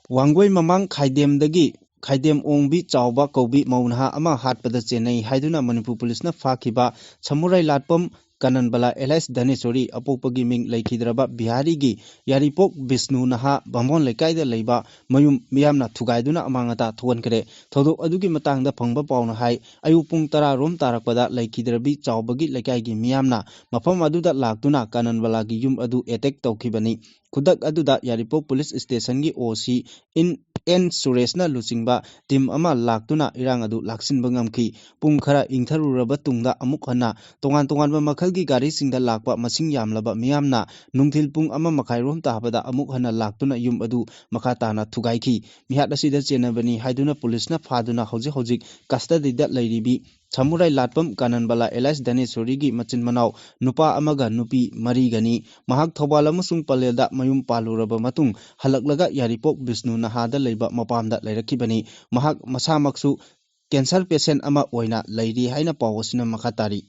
ꯋꯥꯡꯒꯣꯏ ꯃꯃꯥꯡ ꯈꯥꯏꯗꯦꯝꯗꯒꯤ ꯈꯥꯏꯗꯦꯝ ꯑꯣꯡꯕꯤ ꯆꯥꯎꯕ ꯀꯧꯕꯤ ꯃꯧ ꯅꯍꯥ ꯑꯃ ꯍꯥꯠꯄꯗ ꯆꯦꯟꯅꯩ ꯍꯥꯏꯗꯨꯅ ꯃꯅꯤꯄꯨꯔ ꯄꯨꯂꯤꯁꯅ ꯐꯥꯈꯤꯕ ꯁꯃꯨꯔꯥꯏ ꯂꯥꯠꯄꯝ ꯀꯥꯅꯟꯕꯂꯥ ꯑꯦꯂꯥꯏꯁ ꯙꯅꯦꯁꯣꯔꯤ, ꯑꯄꯣꯛꯄꯒꯤ ꯃꯤꯡ ꯂꯩꯈꯤꯗ꯭ꯔꯕ ꯕꯤꯍꯥꯔꯤꯒꯤ ꯌꯥꯔꯤꯄꯣꯛ ꯕꯤꯁꯅꯨ ꯅꯍꯥ ꯕꯥꯃꯣꯟ ꯂꯩꯀꯥꯏꯗ ꯂꯩꯕ ꯃꯌꯨꯝ ꯃꯤꯌꯥꯝꯅ ꯊꯨꯒꯥꯏꯗꯨꯅ ꯑꯃꯥꯡ ꯑꯇꯥ ꯊꯣꯛꯍꯟꯈ꯭ꯔꯦ꯫ ꯊꯧꯗꯣꯛ ꯑꯗꯨꯒꯤ ꯃꯇꯥꯡꯗ ꯐꯪꯕ ꯄꯥꯎꯅ ꯍꯥꯏ, ꯑꯌꯨꯛ ꯄꯨꯡ ꯇꯔꯥ ꯔꯣꯝ ꯇꯥꯔꯛꯄꯗ ꯂꯩꯈꯤꯗ꯭ꯔꯕꯤ ꯆꯥꯎꯕꯒꯤ ꯂꯩꯀꯥꯏꯒꯤ ꯃꯤꯌꯥꯝꯅ ꯃꯐꯝ ꯑꯗꯨꯗ ꯂꯥꯛꯇꯨꯅ ꯀꯥꯅꯟꯕꯂꯥꯒꯤ ꯌꯨꯝ ꯑꯗꯨ ꯑꯦꯇꯦꯛ ꯇꯧꯈꯤꯕꯅꯤ꯫ ꯈꯨꯗꯛ ꯑꯗꯨꯗ ꯌꯥꯔꯤꯄꯣꯛ ꯄꯨꯂꯤꯁ ꯁ꯭ꯇꯦꯁꯟꯒꯤ ꯑꯣ ꯁꯤ ꯏꯟ ꯑꯦꯟ ꯁꯨꯔꯦꯁꯅ ꯂꯨꯆꯤꯡꯕ ꯇꯤꯝ ꯑꯃ ꯂꯥꯛꯇꯨꯅ ꯏꯔꯥꯡ ꯑꯗꯨ ꯂꯥꯛꯁꯤꯟꯕ ꯉꯝꯈꯤ꯫ ꯄꯨꯡ ꯈꯔ ꯏꯪꯊꯔꯨꯔꯕ ꯇꯨꯡꯗ ꯑꯃꯨꯛ ꯍꯟꯅ ꯇꯣꯉꯥꯟ ꯇꯣꯉꯥꯟꯕ ꯃꯈꯜꯒꯤ ꯒꯥꯔꯤꯁꯤꯡꯗ ꯂꯥꯛꯄ ꯃꯁꯤꯡ ꯌꯥꯝꯂꯕ ꯃꯤꯌꯥꯝꯅ ꯅꯨꯡꯊꯤꯜ ꯄꯨꯡ ꯑꯃ ꯃꯈꯥꯏꯔꯣꯝ ꯇꯥꯕꯗ ꯑꯃꯨꯛ ꯍꯟꯅ ꯂꯥꯛꯇꯨꯅ ꯌꯨꯝ ꯑꯗꯨ ꯃꯈꯥ ꯇꯥꯅ ꯊꯨꯒꯥꯏꯈꯤ꯫ ꯃꯤꯍꯥꯠ ꯑꯁꯤꯗ ꯆꯦꯟꯅꯕꯅꯤ ꯍꯥꯏꯗꯨꯅ ꯄꯨꯂꯤꯁꯅ ꯐꯥꯗꯨꯅ ꯍꯧꯖꯤꯛ ꯍꯧꯖꯤꯛ ꯀꯁꯇꯗꯤꯗ ꯂꯩꯔꯤꯕꯤ ꯁꯃꯨꯔꯥꯏ ꯂꯥꯠꯄꯝ ꯀꯥꯅꯟꯕꯂꯥ alias ꯙꯅꯦꯁꯣꯔꯤꯒꯤ ꯃꯆꯤꯟ ꯃꯅꯥꯎ ꯅꯨꯄꯥ ꯑꯃꯒ ꯅꯨꯄꯤ ꯃꯔꯤꯒꯅꯤ꯫ ꯃꯍꯥꯛ ꯊꯧꯕꯥꯜ ꯑꯃꯁꯨꯡ ꯄꯂꯦꯜꯗ ꯃꯌꯨꯝ ꯄꯥꯜꯂꯨꯔꯕ ꯃꯇꯨꯡ ꯍꯜꯂꯛꯂꯒ ꯌꯥꯏꯔꯤꯄꯣꯛ ꯕꯤꯁꯅꯨ ꯅꯍꯥꯗ ꯂꯩꯕ ꯃꯄꯥꯝꯗ ꯂꯩꯔꯛꯈꯤꯕꯅꯤ꯫ ꯃꯍꯥꯛ ꯃꯁꯥꯃꯛꯁꯨ cancer patient ꯑꯃ ꯑꯣꯏꯅ ꯂꯩꯔꯤ ꯍꯥꯏꯅ ꯄꯥꯎ ꯑꯁꯤꯅ ꯃꯈꯥ ꯇꯥꯔꯤ꯫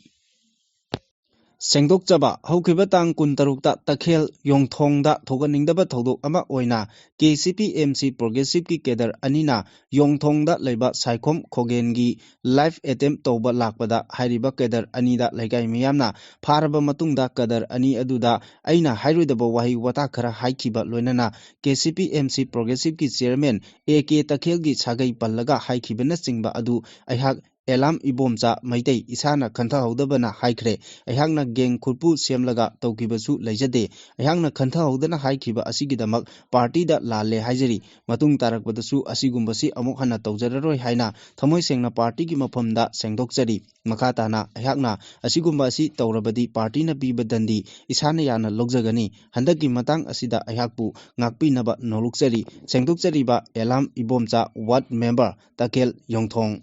ꯁꯦꯡꯗꯣꯛꯆꯕ꯫ ꯍꯧꯈꯤꯕ ꯇꯥꯡ ꯀꯨꯟꯇꯔꯨꯛꯇ ꯇꯈꯦꯜ ꯌꯣꯡꯊꯣꯡꯗ ꯊꯣꯛꯍꯟꯅꯤꯡꯗꯕ ꯊꯧꯗꯣꯛ ꯑꯃ ꯑꯣꯏꯅ KCP MC Progressiveꯀꯤ cadre ꯑꯅꯤꯅ ꯌꯣꯡꯊꯣꯡꯗ ꯂꯩꯕ ꯁꯥꯏꯈꯣꯝ ꯈꯣꯒꯦꯟꯒꯤ live attempt ꯇꯧꯕ ꯂꯥꯛꯄꯗ ꯍꯥꯏꯔꯤꯕ cadre ꯑꯅꯤꯗ ꯂꯩꯀꯥꯏ ꯃꯤꯌꯥꯝꯅ ꯐꯥꯔꯕ ꯃꯇꯨꯡꯗ cadre ꯑꯅꯤ ꯑꯗꯨꯗ ꯑꯩꯅ ꯍꯥꯏꯔꯣꯏꯗꯕ ꯋꯥꯍꯩ ꯋꯥꯇꯥ ꯈꯔ ꯍꯥꯏꯈꯤꯕ ꯂꯣꯏꯅꯅ KCP MC Progressiveꯀꯤ chairman AK ꯇꯈꯦꯜꯒꯤ ꯁꯥꯒꯩ ꯄꯜꯂꯒ ꯍꯥꯏꯈꯤꯕꯅꯆꯤꯡꯕ ꯑꯗꯨ ꯑꯩꯍꯥꯛ ꯑꯦꯂꯥꯝ ꯏꯕꯣꯝꯆꯥ ꯃꯩꯇꯩ ꯏꯁꯥꯅ ꯈꯟꯊꯍꯧꯗꯕꯅ ꯍꯥꯏꯈ꯭ꯔꯦ꯫ ꯑꯩꯍꯥꯛꯅ gang ꯈꯨꯠꯄꯨ ꯁꯦꯝꯂꯒ ꯇꯧꯈꯤꯕꯁꯨ ꯂꯩꯖꯗꯦ꯫ ꯑꯩꯍꯥꯛꯅ ꯈꯟꯊꯍꯧꯗꯅ ꯍꯥꯏꯈꯤꯕ ꯑꯁꯤꯒꯤꯗꯃꯛ partyꯗ ꯂꯥꯜꯂꯦ ꯍꯥꯏꯖꯔꯤ꯫ ꯃꯇꯨꯡ ꯇꯥꯔꯛꯄꯗꯁꯨ ꯑꯁꯤꯒꯨꯝꯕꯁꯤ ꯑꯃꯨꯛ ꯍꯟꯅ ꯇꯧꯖꯔꯔꯣꯏ ꯍꯥꯏꯅ ꯊꯃꯣꯏ ꯁꯦꯡꯅ partyꯒꯤ ꯃꯐꯝꯗ ꯁꯦꯡꯗꯣꯛꯆꯔꯤ꯫ ꯃꯈꯥ ꯇꯥꯅ ꯑꯩꯍꯥꯛꯅ ꯑꯁꯤꯒꯨꯝꯕ ꯑꯁꯤ ꯇꯧꯔꯕꯗꯤ partyꯅ ꯄꯤꯕ ꯗꯟꯗꯤ ꯏꯁꯥꯅ ꯌꯥꯅ ꯂꯧꯖꯒꯅꯤ꯫ ꯍꯟꯗꯛꯀꯤ ꯃꯇꯥꯡ ꯑꯁꯤꯗ ꯑꯩꯍꯥꯛꯄꯨ ꯉꯥꯛꯄꯤꯅꯕ ꯅꯣꯂꯨꯛꯆꯔꯤ꯫ ꯁꯦꯡꯗꯣꯛꯆꯔꯤꯕ ꯑꯦꯂꯥꯝ ꯏꯕꯣꯝꯆꯥ, ward member, ꯇꯈꯦꯜ ꯌꯣꯡꯊꯣꯡ꯫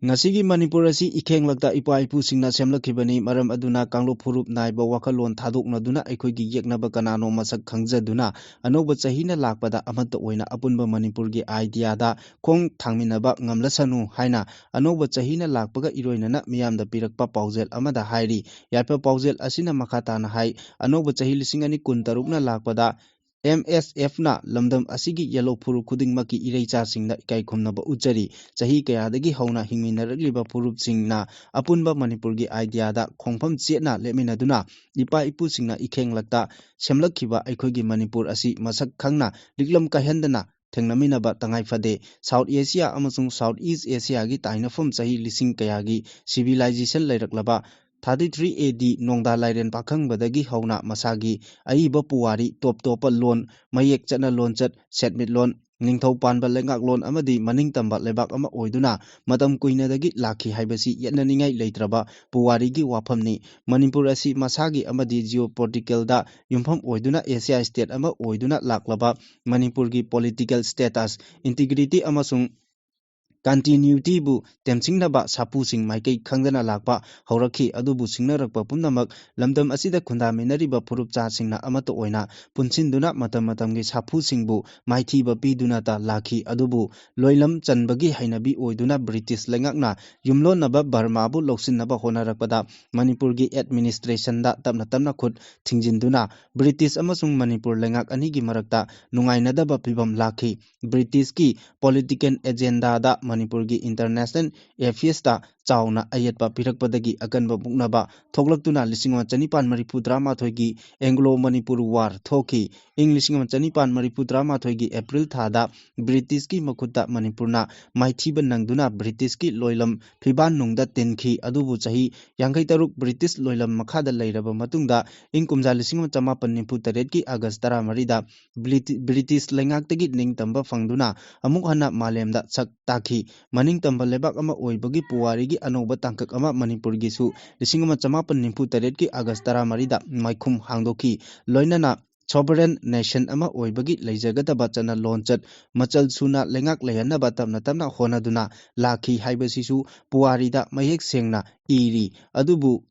ꯉꯁꯤꯒꯤ ꯃꯅꯤꯄꯨꯔ ꯑꯁꯤ ꯏꯈꯦꯡꯂꯛꯇ ꯏꯄꯥ ꯏꯄꯨꯁꯤꯡꯅ ꯁꯦꯝꯂꯛꯈꯤꯕꯅꯤ꯫ ꯃꯔꯝ ꯑꯗꯨꯅ ꯀꯥꯡꯂꯨꯞ ꯐꯨꯔꯨꯞ ꯅꯥꯏꯕ ꯋꯥꯈꯜꯂꯣꯟ ꯊꯥꯗꯣꯛꯅꯗꯨꯅ ꯑꯩꯈꯣꯏꯒꯤ ꯌꯦꯛꯅꯕ ꯀꯅꯥꯅꯣ ꯃꯁꯛ ꯈꯪꯖꯗꯨꯅ ꯑꯅꯧꯕ ꯆꯍꯤꯅ ꯂꯥꯛꯄꯗ ꯑꯃꯠꯇ ꯑꯣꯏꯅ ꯑꯄꯨꯟꯕ ꯃꯅꯤꯄꯨꯔꯒꯤ ideaꯗ ꯈꯣꯡ ꯊꯥꯡꯃꯤꯟꯅꯕ ꯉꯝꯂꯁꯅꯨ ꯍꯥꯏꯅ ꯑꯅꯧꯕ ꯆꯍꯤꯅ ꯂꯥꯛꯄꯒ ꯏꯔꯣꯏꯅꯅ ꯃꯤꯌꯥꯝꯗ ꯄꯤꯔꯛꯄ ꯄꯥꯎꯖꯦꯜ ꯑꯃꯗ ꯍꯥꯏꯔꯤ꯫ ꯌꯥꯏꯐ ꯄꯥꯎꯖꯦꯜ ꯑꯁꯤꯅ ꯃꯈꯥ ꯇꯥꯅ ꯍꯥꯏ, ꯑꯅꯧꯕ ꯆꯍꯤ ꯂꯤꯁꯤꯡ ꯑꯅꯤ ꯀꯨꯟꯇꯔꯨꯛꯅ ꯂꯥꯛꯄꯗ MSFꯅ ꯂꯝꯗꯝ ꯑꯁꯤꯒꯤ ꯌꯦꯜꯍꯧ ꯐꯨꯔꯨꯞ ꯈꯨꯗꯤꯡꯃꯛꯀꯤ ꯏꯔꯩꯆꯥꯁꯤꯡꯗ ꯏꯀꯥꯏ ꯈꯨꯝꯅꯕ ꯎꯠꯆꯔꯤ꯫ ꯆꯍꯤ ꯀꯌꯥꯗꯒꯤ ꯍꯧꯅ ꯍꯤꯡꯃꯤꯟꯅꯔꯛꯂꯤꯕ ꯐꯨꯔꯨꯞꯁꯤꯡꯅ ꯑꯄꯨꯟꯕ ꯃꯅꯤꯄꯨꯔꯒꯤ ideaꯗ ꯈꯣꯡꯐꯝ ꯆꯦꯠꯅ ꯂꯦꯞꯃꯤꯟꯅꯗꯨꯅ ꯏꯄꯥ ꯏꯄꯨꯁꯤꯡꯅ ꯏꯈꯦꯡꯂꯛꯇ ꯁꯦꯝꯂꯛꯈꯤꯕ ꯑꯩꯈꯣꯏꯒꯤ ꯃꯅꯤꯄꯨꯔ ꯑꯁꯤ ꯃꯁꯛ ꯈꯪꯅ ꯂꯤꯛꯂꯝ ꯀꯥꯏꯍꯟꯗꯅ ꯊꯦꯡꯅꯃꯤꯟꯅꯕ ꯇꯉꯥꯏ ꯐꯗꯦ꯫ South Asia ꯑꯃꯁꯨꯡ South East Asiaꯒꯤ ꯇꯥꯏꯅꯐꯝ ꯆꯍꯤ ꯂꯤꯁꯤꯡ ꯀꯌꯥꯒꯤ civilization ꯂꯩꯔꯛꯂꯕ thirty three AD ꯅꯣꯡꯗꯥ ꯂꯥꯏꯔꯦꯟ ꯄꯥꯈꯪꯕꯗꯒꯤ ꯍꯧꯅ ꯃꯁꯥꯒꯤ ꯑꯏꯕ ꯄꯨꯋꯥꯔꯤ, ꯇꯣꯞ ꯇꯣꯞꯄ ꯂꯣꯟ, ꯃꯌꯦꯛ, ꯆꯠꯅ ꯂꯣꯟꯆꯠ, ꯁꯦꯟꯃꯤꯠꯂꯣꯟ, ꯅꯤꯡꯊꯧ ꯄꯥꯟꯕ ꯂꯩꯉꯥꯛꯂꯣꯟ ꯑꯃꯗꯤ ꯃꯅꯤꯡ ꯇꯝꯕ ꯂꯩꯕꯥꯛ ꯑꯃ ꯑꯣꯏꯗꯨꯅ ꯃꯇꯝ ꯀꯨꯏꯅꯗꯒꯤ ꯂꯥꯛꯈꯤ ꯍꯥꯏꯕꯁꯤ ꯌꯦꯠꯅꯅꯤꯡꯉꯥꯏ ꯂꯩꯇ꯭ꯔꯕ ꯄꯨꯋꯥꯔꯤꯒꯤ ꯋꯥꯐꯝꯅꯤ꯫ ꯃꯅꯤꯄꯨꯔ ꯑꯁꯤ ꯃꯁꯥꯒꯤ ꯑꯃꯗꯤ geopoliticalꯗ ꯌꯨꯝꯐꯝ ꯑꯣꯏꯗꯨꯅ Asia state ꯑꯃ ꯑꯣꯏꯗꯨꯅ ꯂꯥꯛꯂꯕ ꯃꯅꯤꯄꯨꯔꯒꯤ political status, integrity ꯑꯃꯁꯨꯡ continuity ꯕꯨ ꯇꯦꯝꯁꯤꯡꯅꯕ ꯁꯥꯐꯨꯁꯤꯡ ꯃꯥꯏꯀꯩ ꯈꯪꯗꯅ ꯂꯥꯛꯄ ꯍꯧꯔꯛꯈꯤ꯫ ꯑꯗꯨꯕꯨ ꯁꯤꯡꯅꯔꯛꯄ ꯄꯨꯝꯅꯃꯛ ꯂꯝꯗꯝ ꯑꯁꯤꯗ ꯈꯨꯟꯗꯥꯃꯤꯟꯅꯔꯤꯕ ꯐꯨꯔꯨꯞꯆꯥꯁꯤꯡꯅ ꯑꯃꯠꯇ ꯑꯣꯏꯅ ꯄꯨꯟꯁꯤꯟꯗꯨꯅ ꯃꯇꯝ ꯃꯇꯝꯒꯤ ꯁꯥꯐꯨꯁꯤꯡꯕꯨ ꯃꯥꯏꯊꯤꯕ ꯄꯤꯗꯨꯅꯇ ꯂꯥꯛꯈꯤ꯫ ꯑꯗꯨꯕꯨ ꯂꯣꯏꯂꯝ ꯆꯟꯕꯒꯤ ꯍꯩꯅꯕꯤ ꯑꯣꯏꯗꯨꯅ ꯕ꯭ꯔꯤꯇꯤꯁ ꯂꯩꯉꯥꯛꯅ ꯌꯨꯝꯂꯣꯟꯅꯕ ꯕꯔꯃꯥꯕꯨ ꯂꯧꯁꯤꯟꯅꯕ ꯍꯣꯠꯅꯔꯛꯄꯗ ꯃꯅꯤꯄꯨꯔꯒꯤ administration ꯗ ꯇꯞꯅ ꯇꯞꯅ ꯈꯨꯠ ꯊꯤꯡꯖꯤꯟꯗꯨꯅ ꯕ꯭ꯔꯤꯇꯤꯁ ꯑꯃꯁꯨꯡ ꯃꯅꯤꯄꯨꯔ ꯂꯩꯉꯥꯛ ꯑꯅꯤꯒꯤ ꯃꯔꯛꯇ ꯅꯨꯡꯉꯥꯏꯅꯗꯕ ꯐꯤꯕꯝ ꯂꯥꯛꯈꯤ꯫ ꯕ꯭ꯔꯤꯇꯤꯁꯀꯤ political agenda ꯗ ꯃꯅꯤꯄꯨꯔꯒꯤ international affairs ꯇ ꯆꯥꯎꯅ ꯑꯌꯦꯠꯄ ꯄꯤꯔꯛꯄꯗꯒꯤ ꯑꯀꯟꯕ ꯃꯨꯛꯅꯕ ꯊꯣꯛꯂꯛꯇꯨꯅ ꯂꯤꯁꯤꯡ ꯑꯃ ꯆꯅꯤꯄꯥꯟ ꯃꯔꯤꯐꯨ ꯇꯔꯥꯃꯥꯊꯣꯏꯒꯤ Anglo Manipur War ꯊꯣꯛꯈꯤ꯫ ꯏꯪ ꯂꯤꯁꯤꯡ ꯑꯃ ꯆꯅꯤꯄꯥꯟ ꯃꯔꯤꯐꯨ ꯇꯔꯥꯃꯥꯊꯣꯏꯒꯤ April ꯊꯥꯗ ꯕ꯭ꯔꯤꯇꯤꯁꯀꯤ ꯃꯈꯨꯠꯇ ꯃꯅꯤꯄꯨꯔꯅ ꯃꯥꯏꯊꯤꯕ ꯅꯪꯗꯨꯅ ꯕ꯭ꯔꯤꯇꯤꯁꯀꯤ ꯂꯣꯏꯂꯝ ꯐꯤꯕꯥꯟꯅꯨꯡꯗ ꯇꯤꯟꯈꯤ꯫ ꯑꯗꯨꯕꯨ ꯆꯍꯤ ꯌꯥꯡꯈꯩ ꯇꯔꯨꯛ ꯕ꯭ꯔꯤꯇꯤꯁ ꯂꯣꯏꯂꯝ ꯃꯈꯥꯗ ꯂꯩꯔꯕ ꯃꯇꯨꯡꯗ ꯏꯪ ꯀꯨꯝꯖꯥ ꯂꯤꯁꯤꯡ ꯑꯃ ꯆꯃꯥꯄꯟ ꯅꯤꯐꯨ ꯇꯔꯦꯠꯀꯤ August ꯇꯔꯥꯃꯔꯤꯗ ꯕ꯭ꯔꯤꯇꯤ-, ꯕ꯭ꯔꯤꯇꯤꯁ ꯂꯩꯉꯥꯛꯇꯒꯤ ꯅꯤꯡꯇꯝꯕ ꯐꯪꯗꯨꯅ ꯑꯃꯨꯛ ꯍꯟꯅ ꯃꯥꯂꯦꯝꯗ ꯁꯛ ꯇꯥꯛꯈꯤ꯫ ꯃꯅꯤꯡꯇꯝꯕ ꯂꯩꯕꯥꯛ ꯑꯃ ꯑꯣꯏꯕꯒꯤ ꯄꯨꯋꯥꯔꯤꯒꯤ ꯑꯅꯧꯕ ꯇꯥꯡꯀꯛ ꯑꯃ ꯃꯅꯤꯄꯨꯔꯒꯤꯁꯨ ꯂꯤꯁꯤꯡ ꯑꯃ ꯆꯃꯥꯄꯟ ꯅꯤꯐꯨ ꯇꯔꯦꯠꯀꯤ August ꯇꯔꯥꯃꯔꯤꯗ ꯃꯥꯏꯈꯨꯝ ꯍꯥꯡꯗꯣꯛꯈꯤ꯫ ꯂꯣꯏꯅꯅ sovereign nation ꯑꯃ ꯑꯣꯏꯕꯒꯤ ꯂꯩꯖꯒꯗꯕ ꯆꯠꯅ ꯂꯣꯟꯆꯠ ꯃꯆꯜ ꯁꯨꯅ ꯂꯩꯉꯥꯛ ꯂꯩꯍꯟꯅꯕ ꯇꯞꯅ ꯇꯞꯅ ꯍꯣꯠꯅꯗꯨꯅ ꯂꯥꯛꯈꯤ ꯍꯥꯏꯕꯁꯤꯁꯨ ꯄꯨꯋꯥꯔꯤꯗ ꯃꯌꯦꯛ ꯁꯦꯡꯅ ꯏꯔꯤ꯫ ꯑꯗꯨꯕꯨ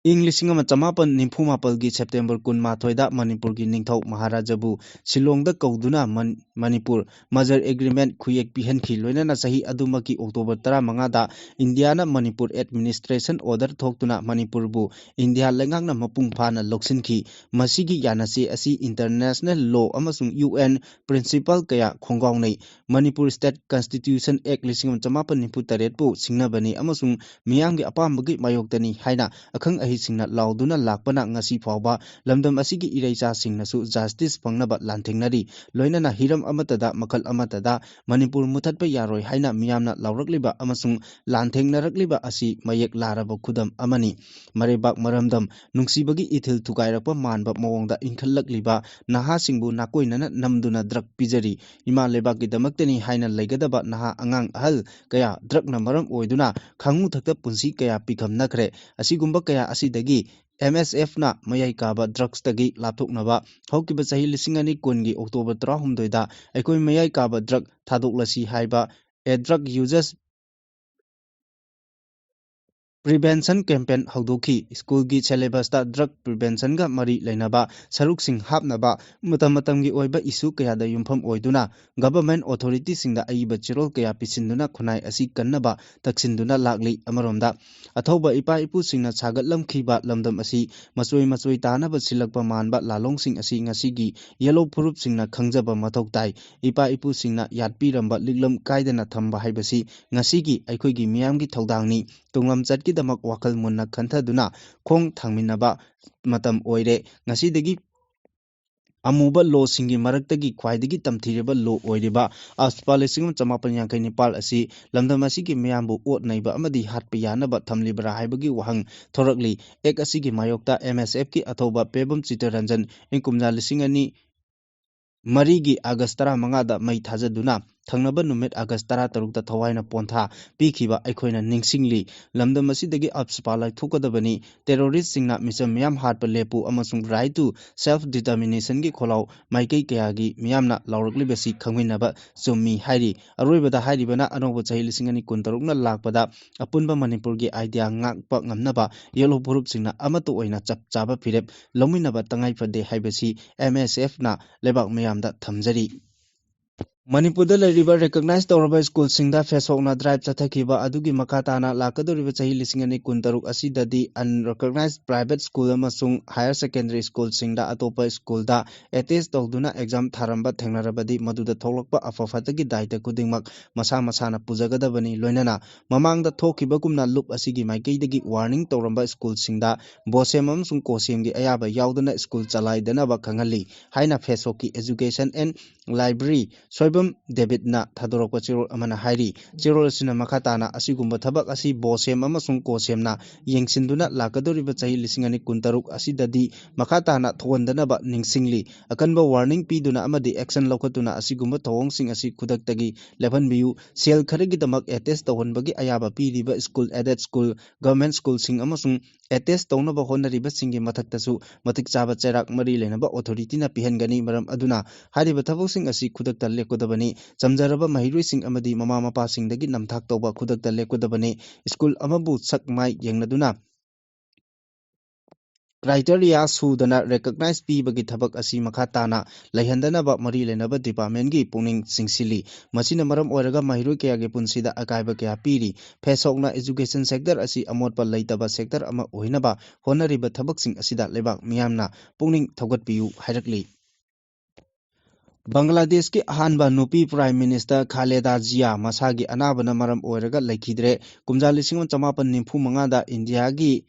ꯏꯪ ꯂꯤꯁꯤꯡ ꯑꯃ ꯆꯃꯥꯄꯟ ꯅꯤꯐꯨ ꯃꯥꯄꯜꯒꯤ September ꯀꯨꯟꯃꯥꯊꯣꯏꯗ ꯃꯅꯤꯄꯨꯔꯒꯤ ꯅꯤꯡꯊꯧ ꯃꯍꯥꯔꯥꯖꯥꯕꯨ ꯁꯤꯂꯣꯡꯗ ꯀꯧꯗꯨꯅ ꯃꯟ-, ꯃꯅꯤꯄꯨꯔ merger agreement ꯈꯨꯌꯦꯛ ꯄꯤꯍꯟꯈꯤ꯫ ꯂꯣꯏꯅꯅ ꯆꯍꯤ ꯑꯗꯨꯃꯛꯀꯤ October ꯇꯔꯥꯃꯉꯥꯗ ꯏꯟꯗꯤꯌꯥꯅ ꯃꯅꯤꯄꯨꯔ administration order ꯊꯣꯛꯇꯨꯅ ꯃꯅꯤꯄꯨꯔꯕꯨ ꯏꯟꯗꯤꯌꯥ ꯂꯩꯉꯥꯛꯅ ꯃꯄꯨꯡ ꯐꯥꯅ ꯂꯧꯁꯤꯟꯈꯤ꯫ ꯃꯁꯤꯒꯤ ꯌꯥꯅꯆꯦ ꯑꯁꯤ international law ꯑꯃꯁꯨꯡ U N principle ꯀꯌꯥ ꯈꯣꯡꯒꯥꯎꯅꯩ꯫ ꯃꯅꯤꯄꯨꯔ State Constitution Act ꯂꯤꯁꯤꯡ ꯑꯃ ꯆꯃꯥꯄꯟ ꯅꯤꯐꯨ ꯇꯔꯦꯠꯄꯨ ꯁꯤꯡꯅꯕꯅꯤ ꯑꯃꯁꯨꯡ ꯃꯤꯌꯥꯝꯒꯤ ꯑꯄꯥꯝꯕꯒꯤ ꯃꯥꯌꯣꯛꯇꯅꯤ ꯍꯥꯏꯅ ꯑꯈꯪ ꯑꯍꯩꯁꯤꯡꯅ ꯂꯥꯎꯗꯨꯅ ꯂꯥꯛꯄꯅ ꯉꯁꯤ ꯐꯥꯎꯕ ꯂꯝꯗꯝ ꯑꯁꯤꯒꯤ ꯏꯔꯩꯆꯥꯁꯤꯡꯅꯁꯨ justice ꯐꯪꯅꯕ ꯂꯥꯟꯊꯦꯡꯅꯔꯤ꯫ ꯂꯣꯏꯅꯅ ꯍꯤꯔꯝ ꯑꯃꯠꯇꯗ, ꯃꯈꯜ ꯑꯃꯠꯇꯗ ꯃꯅꯤꯄꯨꯔ ꯃꯨꯊꯠꯄ ꯌꯥꯔꯣꯏ ꯍꯥꯏꯅ ꯃꯤꯌꯥꯝꯅ ꯂꯥꯎꯔꯛꯂꯤꯕ ꯑꯃꯁꯨꯡ ꯂꯥꯟꯊꯦꯡꯅꯔꯛꯂꯤꯕ ꯑꯁꯤ ꯃꯌꯦꯛ ꯂꯥꯔꯕ ꯈꯨꯗꯝ ꯑꯃꯅꯤ꯫ ꯃꯔꯩꯕꯥꯛ ꯃꯔꯝꯗꯝ ꯅꯨꯡꯁꯤꯕꯒꯤ ꯏꯊꯤꯜ ꯊꯨꯒꯥꯏꯔꯛꯄ ꯃꯥꯟꯕ ꯃꯑꯣꯡꯗ ꯏꯟꯈꯠꯂꯛꯂꯤꯕ ꯅꯍꯥꯁꯤꯡꯕꯨ ꯅꯥꯀꯣꯏꯅꯅ ꯅꯝꯗꯨꯅ drug ꯄꯤꯖꯔꯤ꯫ ꯏꯃꯥ ꯂꯩꯕꯥꯛꯀꯤꯗꯃꯛꯇꯅꯤ ꯍꯥꯏꯅ ꯂꯩꯒꯗꯕ ꯅꯍꯥ ꯑꯉꯥꯡ ꯑꯍꯜ ꯀꯌꯥ drugꯅ ꯃꯔꯝ ꯑꯣꯏꯗꯨꯅ ꯈꯥꯡꯉꯨ ꯊꯛꯇ ꯄꯨꯟꯁꯤ ꯀꯌꯥ ꯄꯤꯈꯝꯅꯈ꯭ꯔꯦ꯫ ꯑꯁꯤꯒꯨꯝꯕ ꯀꯌꯥ ꯑꯁꯤꯗꯒꯤ ꯑꯦꯝ ꯑꯦꯁ ꯑꯦꯐꯅ ꯃꯌꯥꯏ ꯀꯥꯕ ꯗ꯭ꯔꯛꯁꯇꯒꯤ ꯂꯥꯞꯊꯣꯛꯅꯕ ꯍꯧꯈꯤꯕ ꯆꯍꯤ ꯂꯤꯁꯤꯡ ꯑꯅꯤ ꯀꯨꯟꯒꯤ ꯑꯣꯛꯇꯣꯕꯔ ꯇꯔꯥꯍꯨꯝꯗꯣꯏꯗ ꯑꯩꯈꯣꯏ ꯃꯌꯥꯏ ꯀꯥꯕ ꯗ꯭ꯔꯛ ꯊꯥꯗꯣꯛꯂꯁꯤ ꯍꯥꯏꯕ ꯑꯦ ꯗ꯭ꯔꯛ ꯌꯨꯖꯔꯁ ꯄ꯭ꯔꯤꯚꯦꯟꯁꯟ ꯀꯦꯝꯄꯦꯟ ꯍꯧꯗꯣꯛꯈꯤ꯫ ꯁ꯭ꯀꯨꯜꯒꯤ ꯁꯦꯂꯦꯕꯁꯇ ꯗ꯭ꯔꯛ ꯄ꯭ꯔꯤꯚꯦꯟꯁꯟꯒ ꯃꯔꯤ ꯂꯩꯅꯕ ꯁꯔꯨꯛꯁꯤꯡ ꯍꯥꯞꯅꯕ ꯃꯇꯝ ꯃꯇꯝꯒꯤ ꯑꯣꯏꯕ ꯏꯁꯨ ꯀꯌꯥꯗ ꯌꯨꯝꯐꯝ ꯑꯣꯏꯗꯨꯅ ꯒꯚꯔꯟꯃꯦꯟꯠ ꯑꯣꯊꯣꯔꯤꯇꯤꯁꯤꯡꯗ ꯑꯏꯕ ꯆꯦꯔꯣꯜ ꯀꯌꯥ ꯄꯤꯁꯤꯟꯗꯨꯅ ꯈꯨꯟꯅꯥꯏ ꯑꯁꯤ ꯀꯟꯅꯕ ꯇꯛꯁꯤꯟꯗꯨꯅ ꯂꯥꯛꯂꯤ꯫ ꯑꯃꯔꯣꯝꯗ, ꯑꯊꯧꯕ ꯏꯄꯥ ꯏꯄꯨꯁꯤꯡꯅ ꯁꯥꯒꯠꯂꯝꯈꯤꯕ ꯂꯝꯗꯝ ꯑꯁꯤ ꯃꯆꯣꯏ ꯃꯆꯣꯏ ꯇꯥꯅꯕ ꯁꯤꯜꯂꯛꯄ ꯃꯥꯟꯕ ꯂꯥꯂꯣꯡꯁꯤꯡ ꯑꯁꯤ ꯉꯁꯤꯒꯤ ꯌꯦꯜꯂꯣ ꯐꯨꯔꯨꯞꯁꯤꯡꯅ ꯈꯪꯖꯕ ꯃꯊꯧ ꯇꯥꯏ꯫ ꯏꯄꯥ ꯏꯄꯨꯁꯤꯡꯅ ꯌꯥꯠꯄꯤꯔꯝꯕ ꯂꯤꯛꯂꯝ ꯀꯥꯏꯗꯅ ꯊꯝꯕ ꯍꯥꯏꯕꯁꯤ ꯉꯁꯤꯒꯤ ꯑꯩꯈꯣꯏꯒꯤ ꯃꯤꯌꯥꯝꯒꯤ ꯊꯧꯗꯥꯡꯅꯤ꯫ ꯇꯨꯡꯂꯝꯆꯠꯀꯤꯗꯃꯛ ꯋꯥꯈꯜ ꯃꯨꯟꯅ ꯈꯟꯊꯗꯨꯅ ꯈꯣꯡ ꯊꯥꯡꯃꯤꯟꯅꯕ ꯃꯇꯝ ꯑꯣꯏꯔꯦ꯫ ꯉꯁꯤꯗꯒꯤ ꯑꯃꯨꯕ ꯂꯣꯁꯤꯡꯒꯤ ꯃꯔꯛꯇꯒꯤ ꯈ꯭ꯋꯥꯏꯗꯒꯤ ꯇꯝꯊꯤꯔꯕ ꯂꯣ ꯑꯣꯏꯔꯤꯕ ꯑꯐꯁꯨꯄꯥ ꯂꯤꯁꯤꯡ ꯑꯃ ꯆꯃꯥꯄꯟ ꯌꯥꯡꯈꯩ ꯅꯤꯄꯥꯜ ꯑꯁꯤ ꯂꯝꯗꯝ ꯑꯁꯤꯒꯤ ꯃꯤꯌꯥꯝꯕꯨ ꯑꯣꯠ ꯅꯩꯕ ꯑꯃꯗꯤ ꯍꯥꯠꯄ ꯌꯥꯅꯕ ꯊꯝꯂꯤꯕꯔꯥ ꯍꯥꯏꯕꯒꯤ ꯋꯥꯍꯪ ꯊꯣꯔꯛꯂꯤ꯫ ꯑꯦꯛ ꯑꯁꯤꯒꯤ ꯃꯥꯌꯣꯛꯇ ꯑꯦꯝ ꯑꯦꯁ ꯑꯦꯐꯀꯤ ꯑꯊꯧꯕ ꯄꯦꯕꯝ ꯆꯤꯠꯇꯔꯟꯖꯟ ꯏꯪ ꯀꯨꯝꯖꯥ ꯂꯤꯁꯤꯡ ꯑꯅꯤ ꯃꯔꯤꯒꯤ ꯑꯥꯒꯁ ꯇꯔꯥꯃꯉꯥꯗ ꯃꯩ ꯊꯥꯖꯗꯨꯅ ꯊꯪꯅꯕ ꯅꯨꯃꯤꯠ ꯑꯥꯒꯁ ꯇꯔꯥꯇꯔꯨꯛꯇ ꯊꯋꯥꯏꯅ ꯄꯣꯟꯊꯥ ꯄꯤꯈꯤꯕ ꯑꯩꯈꯣꯏꯅ ꯅꯤꯡꯁꯤꯡꯂꯤ꯫ ꯂꯝꯗꯝ ꯑꯁꯤꯗꯒꯤ ꯑꯐꯁꯨꯄꯥ ꯂꯧꯊꯣꯛꯀꯗꯕꯅꯤ꯫ ꯇꯦꯔꯣꯔꯤꯁ꯭ꯠꯁꯤꯡꯅ ꯃꯤꯆꯝ ꯃꯤꯌꯥꯝ ꯍꯥꯠꯄ ꯂꯦꯞꯄꯨ ꯑꯃꯁꯨꯡ right to self determination ꯒꯤ ꯈꯣꯜꯂꯥꯎ ꯃꯥꯏꯀꯩ ꯀꯌꯥꯒꯤ ꯃꯤꯌꯥꯝꯅ ꯂꯥꯎꯔꯛꯂꯤꯕꯁꯤ ꯈꯪꯃꯤꯟꯅꯕ ꯆꯨꯝꯃꯤ ꯍꯥꯏꯔꯤ꯫ ꯑꯔꯣꯏꯕꯗ ꯍꯥꯏꯔꯤꯕꯅ ꯑꯅꯧꯕ ꯆꯍꯤ ꯂꯤꯁꯤꯡ ꯑꯅꯤ ꯀꯨꯟꯇꯔꯨꯛꯅ ꯂꯥꯛꯄꯗ ꯑꯄꯨꯟꯕ ꯃꯅꯤꯄꯨꯔꯒꯤ idea ꯉꯥꯛꯄ ꯉꯝꯅꯕ ꯌꯦꯜꯂꯣ ꯐꯨꯔꯨꯞꯁꯤꯡꯅ ꯑꯃꯠꯇ ꯑꯣꯏꯅ ꯆꯞ ꯆꯥꯕ ꯐꯤꯔꯦꯞ ꯂꯧꯃꯤꯟꯅꯕ ꯇꯉꯥꯏ ꯐꯗꯦ ꯍꯥꯏꯕꯁꯤ ꯑꯦꯝ ꯑꯦꯁ ꯑꯦꯐꯅ ꯂꯩꯕꯥꯛ ꯃꯤꯌꯥꯝꯗ ꯊꯝꯖꯔꯤ꯫ ꯃꯅꯤꯄꯨꯔꯗ ꯂꯩꯔꯤꯕ recognise ꯇꯧꯔꯕ ꯁ꯭ꯀꯨꯜꯁꯤꯡꯗ ꯐꯦꯁꯣꯛꯅ drive ꯆꯠꯊꯈꯤꯕ ꯑꯗꯨꯒꯤ ꯃꯈꯥ ꯇꯥꯅ ꯂꯥꯛꯀꯗꯧꯔꯤꯕ ꯆꯍꯤ ꯂꯤꯁꯤꯡ ꯑꯅꯤ ꯀꯨꯟꯇꯔꯨꯛ ꯑꯁꯤꯗꯗꯤ unrecognized private school ꯑꯃꯁꯨꯡ higher secondary ꯁ꯭ꯀꯨꯜꯁꯤꯡꯗ ꯑꯇꯣꯞꯄ ꯁ꯭ꯀꯨꯜꯗ attest ꯇꯧꯗꯨꯅ exam ꯊꯥꯔꯝꯕ ꯊꯦꯡꯅꯔꯕꯗꯤ ꯃꯗꯨꯗ ꯊꯣꯛꯂꯛꯄ ꯑꯐ ꯐꯠꯇꯒꯤ ꯗꯥꯏꯇ ꯈꯨꯗꯤꯡꯃꯛ ꯃꯁꯥ ꯃꯁꯥꯅ ꯄꯨꯖꯒꯗꯕꯅꯤ꯫ ꯂꯣꯏꯅꯅ ꯃꯃꯥꯡꯗ ꯊꯣꯛꯈꯤꯕꯒꯨꯝꯅ ꯂꯨꯞ ꯑꯁꯤꯒꯤ ꯃꯥꯏꯀꯩꯗꯒꯤ warning ꯇꯧꯔꯝꯕ ꯁ꯭ꯀꯨꯜꯁꯤꯡꯗ ꯕꯣꯁꯦꯝ ꯑꯃꯁꯨꯡ ꯀꯣꯁꯦꯝꯒꯤ ꯑꯌꯥꯕ ꯌꯥꯎꯗꯅ ꯁ꯭ꯀꯨꯜ ꯆꯂꯥꯏꯗꯅꯕ ꯈꯪꯍꯜꯂꯤ ꯍꯥꯏꯅ ꯐꯦꯁꯣꯛꯀꯤ Education and Library ꯁꯣꯏꯕ ꯗꯦꯕꯤꯠꯅ ꯊꯥꯗꯣꯔꯛꯄ ꯆꯦꯔꯣꯜ ꯑꯃꯅ ꯍꯥꯏꯔꯤ꯫ ꯆꯦꯔꯣꯜ ꯑꯁꯤꯅ ꯃꯈꯥ ꯇꯥꯅ ꯑꯁꯤꯒꯨꯝꯕ ꯊꯕꯛ ꯑꯁꯤ ꯕꯣꯁꯦꯝ ꯑꯃꯁꯨꯡ ꯀꯣꯁꯦꯝꯅ ꯌꯦꯡꯁꯤꯟꯗꯨꯅ ꯂꯥꯛꯀꯗꯧꯔꯤꯕ ꯆꯍꯤ ꯂꯤꯁꯤꯡ ꯑꯅꯤ ꯀꯨꯟꯇꯔꯨꯛ ꯑꯁꯤꯗꯗꯤ ꯃꯈꯥ ꯇꯥꯅ ꯊꯣꯛꯍꯟꯗꯅꯕ ꯅꯤꯡꯁꯤꯡꯂꯤ꯫ ꯑꯀꯟꯕ warning ꯄꯤꯗꯨꯅ ꯑꯃꯗꯤ action ꯂꯧꯈꯠꯇꯨꯅ ꯑꯁꯤꯒꯨꯝꯕ ꯊꯧꯑꯣꯡꯁꯤꯡ ꯑꯁꯤ ꯈꯨꯗꯛꯇꯒꯤ ꯂꯦꯞꯍꯟꯕꯤꯌꯨ꯫ ꯁꯦꯜ ꯈꯔꯒꯤꯗꯃꯛ attest ꯇꯧꯍꯟꯕꯒꯤ ꯑꯌꯥꯕ ꯄꯤꯔꯤꯕ school, aided school, government schoolꯁꯤꯡ ꯑꯃꯁꯨꯡ attest ꯇꯧꯅꯕ ꯍꯣꯠꯅꯔꯤꯕꯁꯤꯡꯒꯤ ꯃꯊꯛꯇꯁꯨ ꯃꯇꯤꯛ ꯆꯥꯕ ꯆꯩꯔꯥꯛ ꯃꯔꯤ ꯂꯩꯅꯕ authorityꯅ ꯄꯤꯍꯟꯒꯅꯤ꯫ ꯃꯔꯝ ꯑꯗꯨꯅ ꯍꯥꯏꯔꯤꯕ ꯊꯕꯛꯁꯤꯡ ꯑꯁꯤ ꯈꯨꯗꯛꯇ ꯂꯦꯞꯀꯗꯕꯅꯤ꯫ ꯆꯝꯖꯔꯕ ꯃꯍꯩꯔꯣꯏꯁꯤꯡ ꯑꯃꯗꯤ ꯃꯃꯥ ꯃꯄꯥꯁꯤꯡꯗꯒꯤ ꯅꯝꯊꯥꯛ ꯇꯧꯕ ꯈꯨꯗꯛꯇ ꯂꯦꯞꯀꯗꯕꯅꯤ꯫ School ꯑꯃꯕꯨ ꯁꯛ ꯃꯥꯏ ꯌꯦꯡꯅꯗꯨꯅ criteria ꯁꯨꯗꯅ recognize ꯄꯤꯕꯒꯤ ꯊꯕꯛ ꯑꯁꯤ ꯃꯈꯥ ꯇꯥꯅ ꯂꯩꯍꯟꯗꯅꯕ ꯃꯔꯤ ꯂꯩꯅꯕ departmentꯀꯤ ꯄꯨꯛꯅꯤꯡ ꯆꯤꯡꯁꯤꯜꯂꯤ꯫ ꯃꯁꯤꯅ ꯃꯔꯝ ꯑꯣꯏꯔꯒ ꯃꯍꯩꯔꯣꯏ ꯀꯌꯥꯒꯤ ꯄꯨꯟꯁꯤꯗ ꯑꯀꯥꯏꯕ ꯀꯌꯥ ꯄꯤꯔꯤ꯫ ꯐꯦꯁꯣꯛꯅ education sector ꯑꯁꯤ ꯑꯃꯣꯠꯄ ꯂꯩꯇꯕ sector ꯑꯃ ꯑꯣꯏꯅꯕ ꯍꯣꯠꯅꯔꯤꯕ ꯊꯕꯛꯁꯤꯡ ꯑꯁꯤꯗ ꯂꯩꯕꯥꯛ ꯃꯤꯌꯥꯝꯅ ꯄꯨꯛꯅꯤꯡ ꯊꯧꯒꯠꯄꯤꯌꯨ ꯍꯥꯏꯔꯛꯂꯤ꯫ ꯕꯪꯒ꯭ꯂꯥꯗꯦꯁꯀꯤ ꯑꯍꯥꯟꯕ ꯅꯨꯄꯤ Prime Minister ꯈꯥꯂꯦꯗꯥ ꯖꯤꯌꯥ ꯃꯁꯥꯒꯤ ꯑꯅꯥꯕꯅ ꯃꯔꯝ ꯑꯣꯏꯔꯒ ꯂꯩꯈꯤꯗ꯭ꯔꯦ꯫ ꯀꯨꯝꯖꯥ ꯂꯤꯁꯤꯡ ꯑꯃ ꯆꯃꯥꯄꯟ ꯅꯤꯐꯨ ꯃꯉꯥꯗ ꯏꯟꯗꯤꯌꯥꯒꯤ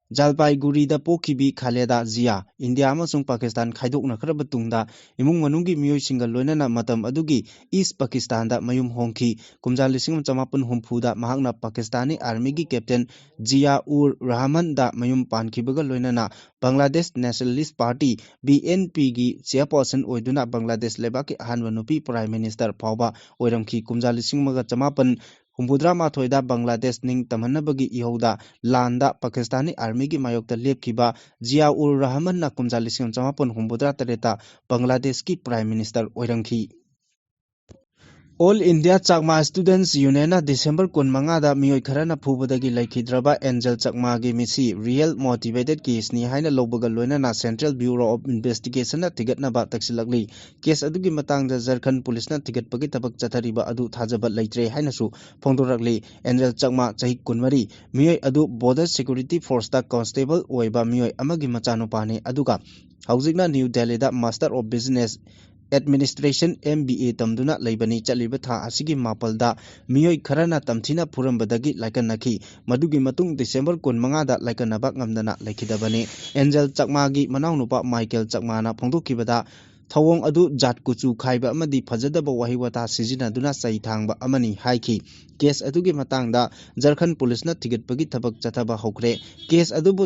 ꯖꯜꯄꯥꯏꯒꯨꯔꯤꯗ ꯄꯣꯛꯈꯤꯕꯤ ꯈꯥꯂꯦꯗꯥ ꯖꯤꯌꯥ ꯏꯟꯗꯤꯌꯥ ꯑꯃꯁꯨꯡ ꯄꯥꯀꯤꯁꯇꯥꯟ ꯈꯥꯏꯗꯣꯛꯅꯈ꯭ꯔꯕ ꯇꯨꯡꯗ ꯏꯃꯨꯡ ꯃꯅꯨꯡꯒꯤ ꯃꯤꯑꯣꯏꯁꯤꯡꯒ ꯂꯣꯏꯅꯅ ꯃꯇꯝ ꯑꯗꯨꯒꯤ ꯏꯁ ꯄꯥꯀꯤꯁꯇꯥꯟꯗ ꯃꯌꯨꯝ ꯍꯣꯡꯈꯤ꯫ ꯀꯨꯝꯖꯥ ꯂꯤꯁꯤꯡ ꯑꯃ ꯆꯃꯥꯄꯟ ꯍꯨꯝꯐꯨꯗ ꯃꯍꯥꯛꯅ ꯄꯥꯀꯤꯁꯇꯥꯅꯤ ꯑꯥꯔꯃꯤꯒꯤ captain ꯖꯤꯌꯥ ꯎꯔ ꯔꯍꯃꯟꯗ ꯃꯌꯨꯝ ꯄꯥꯟꯈꯤꯕꯒ ꯂꯣꯏꯅꯅ Bangladesh Nationalist Party, B N P ꯒꯤ chairperson ꯑꯣꯏꯗꯨꯅ ꯕꯪꯒ꯭ꯂꯥꯗꯦꯁ ꯂꯩꯕꯥꯛꯀꯤ ꯑꯍꯥꯟꯕ ꯅꯨꯄꯤ Prime Minister ꯐꯥꯎꯕ ꯑꯣꯏꯔꯝꯈꯤ꯫ ꯀꯨꯝꯖꯥ ꯂꯤꯁꯤꯡ ꯑꯃꯒ ꯆꯃꯥꯄꯟ ꯍꯨꯝꯐꯨꯇꯔꯥ ꯃꯥꯊꯣꯏꯗ ꯕꯪꯒ꯭ꯂꯥꯗꯦꯁ ꯅꯤꯡꯇꯝꯍꯟꯅꯕꯒꯤ ꯏꯍꯧꯗ ꯂꯥꯟꯗ ꯄꯥꯀꯤꯁꯇꯥꯅꯤ ꯑꯥꯔꯃꯤꯒꯤ ꯃꯥꯌꯣꯛꯇ ꯂꯦꯞꯈꯤꯕ ꯖꯤꯌꯥ ꯎꯔ ꯔꯍꯃꯟꯅ ꯀꯨꯝꯖꯥ ꯂꯤꯁꯤꯡ ꯑꯃ ꯆꯃꯥꯄꯟ ꯍꯨꯝꯐꯨꯇꯔꯥ ꯇꯔꯦꯠꯇ ꯕꯪꯒ꯭ꯂꯥꯗꯦꯁꯀꯤ Prime Minister ꯑꯣꯏꯔꯝꯈꯤ꯫ All India Chakma Students Unionꯅ December ꯀꯨꯟꯃꯉꯥꯗ ꯃꯤꯑꯣꯏ ꯈꯔꯅ ꯐꯨꯕꯗꯒꯤ ꯂꯩꯈꯤꯗ꯭ꯔꯕ ꯑꯦꯟꯖꯦꯜ ꯆꯛꯃꯥꯒꯤ ꯃꯤꯁꯤ real motivated caseꯅꯤ ꯍꯥꯏꯅ ꯂꯧꯕꯒ ꯂꯣꯏꯅꯅ Central Bureau of Investigationꯅ ꯊꯤꯒꯠꯅꯕ ꯇꯛꯁꯤꯜꯂꯛꯂꯤ꯫ Case ꯑꯗꯨꯒꯤ ꯃꯇꯥꯡꯗ ꯖꯔꯈꯟ ꯄꯨꯂꯤꯁꯅ ꯊꯤꯒꯠꯄꯒꯤ ꯊꯕꯛ ꯆꯠꯊꯔꯤꯕ ꯑꯗꯨ ꯊꯥꯖꯕ ꯂꯩꯇ꯭ꯔꯦ ꯍꯥꯏꯅꯁꯨ ꯐꯣꯡꯗꯣꯔꯛꯂꯤ꯫ ꯑꯦꯟꯖꯦꯜ ꯆꯛꯃꯥ, ꯆꯍꯤ ꯀꯨꯟꯃꯔꯤ, ꯃꯤꯑꯣꯏ ꯑꯗꯨ Border Security Forceꯇ constable ꯑꯣꯏꯕ ꯃꯤꯑꯣꯏ ꯑꯃꯒꯤ ꯃꯆꯥꯅꯨꯄꯥꯅꯤ, ꯑꯗꯨꯒ ꯍꯧꯖꯤꯛꯅ ꯅ꯭ꯌꯨ ꯗꯦꯜꯂꯤꯗ Master of Business Administration, M B A, ꯇꯝꯗꯨꯅ ꯂꯩꯕꯅꯤ꯫ ꯆꯠꯂꯤꯕ ꯊꯥ ꯑꯁꯤꯒꯤ ꯃꯥꯄꯜꯗ ꯃꯤꯑꯣꯏ ꯈꯔꯅ ꯇꯝꯊꯤꯅ ꯐꯨꯔꯝꯕꯗꯒꯤ ꯂꯥꯏꯀꯠꯅꯈꯤ꯫ ꯃꯗꯨꯒꯤ ꯃꯇꯨꯡ December ꯀꯨꯟꯃꯉꯥꯗ ꯂꯥꯏꯀꯠꯅꯕ ꯉꯝꯗꯅ ꯂꯩꯈꯤꯗꯕꯅꯤ꯫ ꯑꯦꯟꯖꯦꯜ ꯆꯛꯃꯥꯒꯤ ꯃꯅꯥꯎꯅꯨꯄꯥ ꯃꯥꯏꯀꯦꯜ ꯆꯛꯃꯥꯅ ꯐꯣꯡꯗꯣꯛꯈꯤꯕꯗ, ꯊꯧꯑꯣꯡ ꯑꯗꯨ ꯖꯥꯠ ꯀꯨꯆꯨ ꯈꯥꯏꯕ ꯑꯃꯗꯤ ꯐꯖꯗꯕ ꯋꯥꯍꯩ ꯋꯥꯇꯥ ꯁꯤꯖꯤꯟꯅꯗꯨꯅ ꯆꯩ ꯊꯥꯡꯕ ꯑꯃꯅꯤ ꯍꯥꯏꯈꯤ꯫ ꯀꯦꯁ ꯑꯗꯨꯒꯤ ꯃꯇꯥꯡꯗ ꯖꯔꯈꯟ ꯄꯨꯂꯤꯁꯅ ꯊꯤꯒꯠꯄꯒꯤ ꯊꯕꯛ ꯆꯠꯊꯕ ꯍꯧꯈ꯭ꯔꯦ꯫ ꯀꯦꯁ ꯑꯗꯨꯕꯨ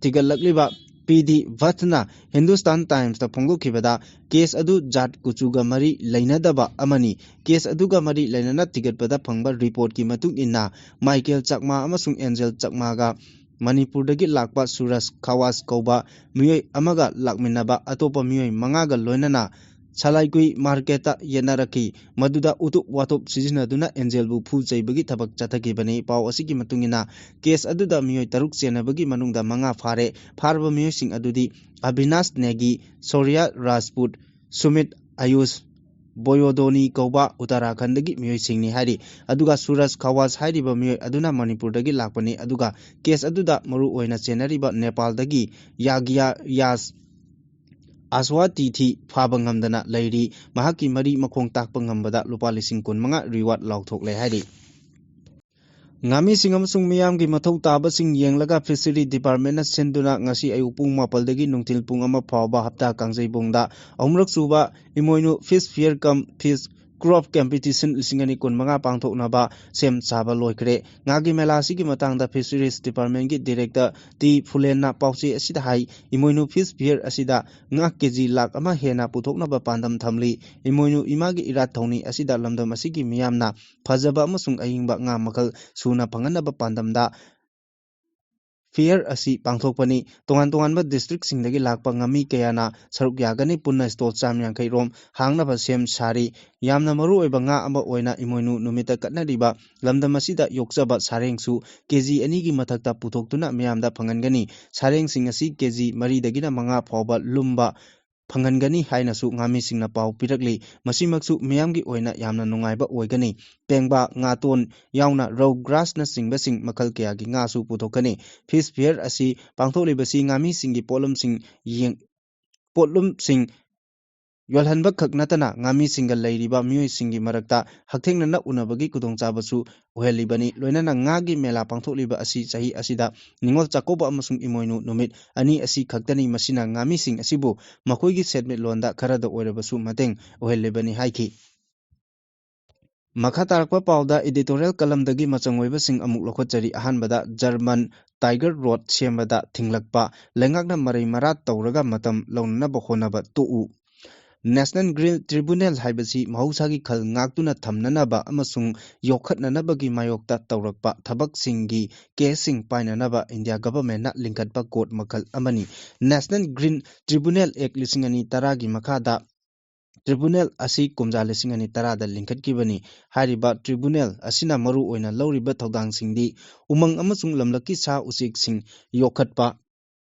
ꯊꯤꯒꯠꯂꯛꯂꯤꯕ ꯄꯤ ꯗꯤ ꯚꯠꯅ ꯍꯤꯟꯗꯨꯁꯇꯥꯟ ꯇꯥꯏꯝꯁꯇ ꯐꯣꯡꯗꯣꯛꯈꯤꯕꯗ, ꯀꯦꯁ ꯑꯗꯨ ꯖꯥꯠ ꯀꯨꯆꯨꯒ ꯃꯔꯤ ꯂꯩꯅꯗꯕ ꯑꯃꯅꯤ꯫ ꯀꯦꯁ ꯑꯗꯨꯒ ꯃꯔꯤ ꯂꯩꯅꯅ ꯊꯤꯒꯠꯄꯗ ꯐꯪꯕ ꯔꯤꯄꯣꯔꯠꯀꯤ ꯃꯇꯨꯡ ꯏꯟꯅ, ꯃꯥꯏꯀꯦꯜ ꯆꯛꯃꯥ ꯑꯃꯁꯨꯡ ꯑꯦꯟꯖꯦꯜ ꯆꯛꯃꯥꯒ ꯃꯅꯤꯄꯨꯔꯗꯒꯤ ꯂꯥꯛꯄ ꯁꯨꯔꯖ ꯈꯋꯥꯁ ꯀꯧꯕ ꯃꯤꯑꯣꯏ ꯑꯃꯒ ꯂꯥꯛꯃꯤꯟꯅꯕ ꯑꯇꯣꯞꯄ ꯃꯤꯑꯣꯏ ꯃꯉꯥꯒ ꯂꯣꯏꯅꯅ ꯁꯂꯥꯏꯀꯨꯏ ꯃꯥꯔꯀꯦꯠꯇ ꯌꯦꯠꯅꯔꯛꯈꯤ꯫ ꯃꯗꯨꯗ ꯎꯇꯨꯞ ꯋꯥꯇꯨꯞ ꯁꯤꯖꯤꯟꯅꯗꯨꯅ ꯑꯦꯟꯖꯦꯜꯕꯨ ꯐꯨ ꯆꯩꯕꯒꯤ ꯊꯕꯛ ꯆꯠꯊꯈꯤꯕꯅꯤ꯫ ꯄꯥꯎ ꯑꯁꯤꯒꯤ ꯃꯇꯨꯡ ꯏꯟꯅ, ꯀꯦꯁ ꯑꯗꯨꯗ ꯃꯤꯑꯣꯏ ꯇꯔꯨꯛ ꯆꯦꯟꯅꯕꯒꯤ ꯃꯅꯨꯡꯗ ꯃꯉꯥ ꯐꯥꯔꯦ꯫ ꯐꯥꯔꯕ ꯃꯤꯑꯣꯏꯁꯤꯡ ꯑꯗꯨꯗꯤ ꯑꯕꯤꯅꯥꯁ ꯅꯦꯒꯤ, ꯁꯣꯔꯤꯌꯥ ꯔꯥꯖꯄꯨꯠ, ꯁꯨꯃꯤꯠ ꯑꯌꯨꯁ, ꯕꯣꯌꯣꯗꯣꯅꯤ ꯀꯧꯕ ꯎꯇꯔꯥꯈꯟꯗꯒꯤ ꯃꯤꯑꯣꯏꯁꯤꯡꯅꯤ ꯍꯥꯏꯔꯤ꯫ ꯑꯗꯨꯒ ꯁꯨꯔꯖ ꯈꯋꯥꯁ ꯍꯥꯏꯔꯤꯕ ꯃꯤꯑꯣꯏ ꯑꯗꯨꯅ ꯃꯅꯤꯄꯨꯔꯗꯒꯤ ꯂꯥꯛꯄꯅꯤ꯫ ꯑꯗꯨꯒ ꯀꯦꯁ ꯑꯗꯨꯗ ꯃꯔꯨ ꯑꯣꯏꯅ ꯆꯦꯟꯅꯔꯤꯕ ꯅꯦꯄꯥꯜꯗꯒꯤ ꯌꯥꯒꯤꯌꯥ ꯌꯥꯁ ꯑꯁꯋꯥꯇꯤꯊꯤ ꯐꯥꯕ ꯉꯝꯗꯅ ꯂꯩꯔꯤ꯫ ꯃꯍꯥꯛꯀꯤ ꯃꯔꯤ ꯃꯈꯣꯡ ꯇꯥꯛꯄ ꯉꯝꯕꯗ ꯂꯨꯄꯥ ꯂꯤꯁꯤꯡ ꯀꯨꯟ ꯃꯉꯥ ꯔꯤꯋꯥꯔꯗ ꯂꯥꯎꯊꯣꯛꯂꯦ ꯍꯥꯏꯔꯤ꯫ ꯉꯥꯃꯤꯁꯤꯡ ꯑꯃꯁꯨꯡ ꯃꯤꯌꯥꯝꯒꯤ ꯃꯊꯧ ꯇꯥꯕꯁꯤꯡ ꯌꯦꯡꯂꯒ ꯐꯤꯁꯔꯤ ꯗꯤꯄꯥꯔꯠꯃꯦꯟꯅ ꯁꯤꯟꯗꯨꯅ ꯉꯁꯤ ꯑꯌꯨꯛ ꯄꯨꯡ ꯃꯥꯄꯜꯗꯒꯤ ꯅꯨꯡꯊꯤꯜ ꯄꯨꯡ ꯑꯃ ꯐꯥꯎꯕ ꯍꯞꯇꯥ ꯀꯥꯡꯖꯩꯕꯨꯡꯗ ꯑꯍꯨꯝꯔꯛ ꯁꯨꯕ ꯏꯃꯣꯏꯅꯨ ꯐꯤꯁ ꯐꯤꯌꯔ ꯀꯝ ꯐꯤꯁ ꯀ꯭ꯔꯣꯞ ꯀꯝꯄꯤꯇꯤꯁꯟ ꯂꯤꯁꯤꯡ ꯑꯅꯤ ꯀꯨꯟ ꯃꯉꯥ ꯄꯥꯡꯊꯣꯛꯅꯕ ꯁꯦꯝ ꯁꯥꯕ ꯂꯣꯏꯈ꯭ꯔꯦ꯫ ꯉꯥꯒꯤ ꯃꯦꯂꯥ ꯑꯁꯤꯒꯤ ꯃꯇꯥꯡꯗ ꯐꯤꯁꯔꯤꯁ ꯗꯤꯄꯥꯔꯠꯃꯦꯟꯒꯤ ꯗꯤꯔꯦꯛꯇꯔ ꯇꯤ ꯐꯨꯂꯦꯟꯅ ꯄꯥꯎꯆꯦ ꯑꯁꯤꯗ ꯍꯥꯏ, ꯏꯃꯣꯏꯅꯨ ꯐꯤꯁ ꯐꯤꯌꯔ ꯑꯁꯤꯗ ꯉꯥ ꯀꯦꯖꯤ ꯂꯥꯈ ꯑꯃ ꯍꯦꯟꯅ ꯄꯨꯊꯣꯛꯅꯕ ꯄꯥꯟꯗꯝ ꯊꯝꯂꯤ꯫ ꯏꯃꯣꯏꯅꯨ ꯏꯃꯥꯒꯤ ꯏꯔꯥꯠ ꯊꯧꯅꯤ ꯑꯁꯤꯗ ꯂꯝꯗꯝ ꯑꯁꯤꯒꯤ ꯃꯤꯌꯥꯝꯅ ꯐꯖꯕ ꯑꯃꯁꯨꯡ ꯑꯏꯪꯕ ꯉꯥ ꯃꯈꯜ ꯁꯨꯅ ꯐꯪꯍꯟꯅꯕ ꯄꯥꯟꯗꯝꯗ ꯐꯤꯌꯔ ꯑꯁꯤ ꯄꯥꯡꯊꯣꯛꯄꯅꯤ꯫ ꯇꯣꯉꯥꯟ ꯇꯣꯉꯥꯟꯕ ꯗꯤꯁꯇ꯭ꯔꯤꯛꯁꯤꯡꯗꯒꯤ ꯂꯥꯛꯄ ꯉꯥꯃꯤ ꯀꯌꯥꯅ ꯁꯔꯨꯛ ꯌꯥꯒꯅꯤ꯫ ꯄꯨꯟꯅ ꯁ꯭ꯇꯣꯜ ꯆꯥꯝ ꯌꯥꯡꯈꯩ ꯔꯣꯝ ꯍꯥꯡꯅꯕ ꯁꯦꯝ ꯁꯥꯔꯤ꯫ ꯌꯥꯝꯅ ꯃꯔꯨꯑꯣꯏꯕ ꯉꯥ ꯑꯃ ꯑꯣꯏꯅ ꯏꯃꯣꯏꯅꯨ ꯅꯨꯃꯤꯠꯇ ꯀꯠꯅꯔꯤꯕ ꯂꯝꯗꯝ ꯑꯁꯤꯗ ꯌꯣꯛꯆꯕ ꯁꯥꯔꯦꯡꯁꯨ ꯀꯦꯖꯤ ꯑꯅꯤꯒꯤ ꯃꯊꯛꯇ ꯄꯨꯊꯣꯛꯇꯨꯅ ꯃꯤꯌꯥꯝꯗ ꯐꯪꯍꯟꯒꯅꯤ꯫ ꯁꯥꯔꯦꯡꯁꯤꯡ ꯑꯁꯤ ꯀꯦꯖꯤ ꯃꯔꯤꯗꯒꯤꯅ ꯃꯉꯥ ꯐꯥꯎꯕ ꯂꯨꯝꯕ ꯐꯪꯍꯟꯒꯅꯤ ꯍꯥꯏꯅꯁꯨ ꯉꯥꯃꯤꯁꯤꯡꯅ ꯄꯥꯎ ꯄꯤꯔꯛꯂꯤ꯫ ꯃꯁꯤꯃꯛꯁꯨ ꯃꯤꯌꯥꯝꯒꯤ ꯑꯣꯏꯅ ꯌꯥꯝꯅ ꯅꯨꯡꯉꯥꯏꯕ ꯑꯣꯏꯒꯅꯤ꯫ ꯄꯦꯡꯕꯥ, ꯉꯥꯇꯣꯟ ꯌꯥꯎꯅ ꯔꯧ, ꯒ꯭ꯔꯥꯁꯅꯆꯤꯡꯕꯁꯤꯡ ꯃꯈꯜ ꯀꯌꯥꯒꯤ ꯉꯥꯁꯨ ꯄꯨꯊꯣꯛꯀꯅꯤ꯫ ꯐꯤꯁ ꯐꯤꯌꯔ ꯑꯁꯤ ꯄꯥꯡꯊꯣꯛꯂꯤꯕꯁꯤ ꯉꯥꯃꯤꯁꯤꯡꯒꯤ ꯄꯣꯠꯂꯝꯁꯤꯡ ꯌꯦꯡ-, ꯄꯣꯠꯂꯨꯝꯁꯤꯡ ꯌꯣꯜꯍꯟꯕ ꯈꯛ ꯅꯠꯇꯅ ꯉꯥꯃꯤꯁꯤꯡꯒ ꯂꯩꯔꯤꯕ ꯃꯤꯑꯣꯏꯁꯤꯡꯒꯤ ꯃꯔꯛꯇ ꯍꯛꯊꯦꯡꯅꯅ ꯎꯅꯕꯒꯤ ꯈꯨꯗꯣꯡꯆꯥꯕꯁꯨ ꯑꯣꯏꯍꯜꯂꯤꯕꯅꯤ꯫ ꯂꯣꯏꯅꯅ ꯉꯥꯒꯤ ꯃꯦꯂꯥ ꯄꯥꯡꯊꯣꯛꯂꯤꯕ ꯑꯁꯤ ꯆꯍꯤ ꯑꯁꯤꯗ ꯅꯤꯉꯣꯜ ꯆꯥꯛꯀꯧꯕ ꯑꯃꯁꯨꯡ ꯏꯃꯣꯏꯅꯨ ꯅꯨꯃꯤꯠ ꯑꯅꯤ ꯑꯁꯤ ꯈꯛꯇꯅꯤ꯫ ꯃꯁꯤꯅ ꯉꯥꯃꯤꯁꯤꯡ ꯑꯁꯤꯕꯨ ꯃꯈꯣꯏꯒꯤ ꯁꯦꯟꯃꯤꯠꯂꯣꯟꯗ ꯈꯔꯗ ꯑꯣꯏꯔꯕꯁꯨ ꯃꯇꯦꯡ ꯑꯣꯏꯍꯜꯂꯤꯕꯅꯤ ꯍꯥꯏꯈꯤ꯫ ꯃꯈꯥ ꯇꯥꯔꯛꯄ ꯄꯥꯎꯗ editorial ꯀꯂꯝꯗꯒꯤ ꯃꯆꯪ ꯑꯣꯏꯕꯁꯤꯡ ꯑꯃꯨꯛ ꯂꯧꯈꯠꯆꯔꯤ꯫ ꯑꯍꯥꯟꯕꯗ, ꯖꯔꯃꯟ ꯇꯥꯏꯒꯔ ꯔꯣꯠ ꯁꯦꯝꯕꯗ ꯊꯤꯡꯂꯛꯄ, ꯂꯩꯉꯥꯛꯅ ꯃꯔꯩ ꯃꯔꯥ ꯇꯧꯔꯒ ꯃꯇꯝ ꯂꯧꯅꯅꯕ ꯍꯣꯠꯅꯕ ꯇꯣꯛꯎ꯫ National Green Tribunal ꯍꯥꯏꯕꯁꯤ ꯃꯍꯧꯁꯥꯒꯤ ꯈꯜ ꯉꯥꯛꯇꯨꯅ ꯊꯝꯅꯅꯕ ꯑꯃꯁꯨꯡ ꯌꯣꯛꯈꯠꯅꯅꯕꯒꯤ ꯃꯥꯌꯣꯛꯇ ꯇꯧꯔꯛꯄ ꯊꯕꯛꯁꯤꯡꯒꯤ ꯀꯦꯁꯁꯤꯡ ꯄꯥꯏꯅꯅꯕ ꯏꯟꯗꯤꯌꯥ ꯒꯚꯔꯟꯃꯦꯟꯠꯅ ꯂꯤꯡꯈꯠꯄ ꯀꯣꯔꯠ ꯃꯈꯜ ꯑꯃꯅꯤ꯫ National Green Tribunal Act ꯂꯤꯁꯤꯡ ꯑꯅꯤ ꯇꯔꯥꯒꯤ ꯃꯈꯥꯗ ꯇ꯭ꯔꯤꯕꯨꯅꯦꯜ ꯑꯁꯤ ꯀꯨꯝꯖꯥ ꯂꯤꯁꯤꯡ ꯑꯅꯤ ꯇꯔꯥꯗ ꯂꯤꯡꯈꯠꯈꯤꯕꯅꯤ꯫ ꯍꯥꯏꯔꯤꯕ ꯇ꯭ꯔꯤꯕꯨꯅꯦꯜ ꯑꯁꯤꯅ ꯃꯔꯨ ꯑꯣꯏꯅ ꯂꯧꯔꯤꯕ ꯊꯧꯗꯥꯡꯁꯤꯡꯗꯤ ꯎꯃꯪ ꯑꯃꯁꯨꯡ ꯂꯝꯂꯛꯀꯤ ꯁꯥ ꯎꯆꯦꯛꯁꯤꯡ ꯌꯣꯛꯈꯠꯄ,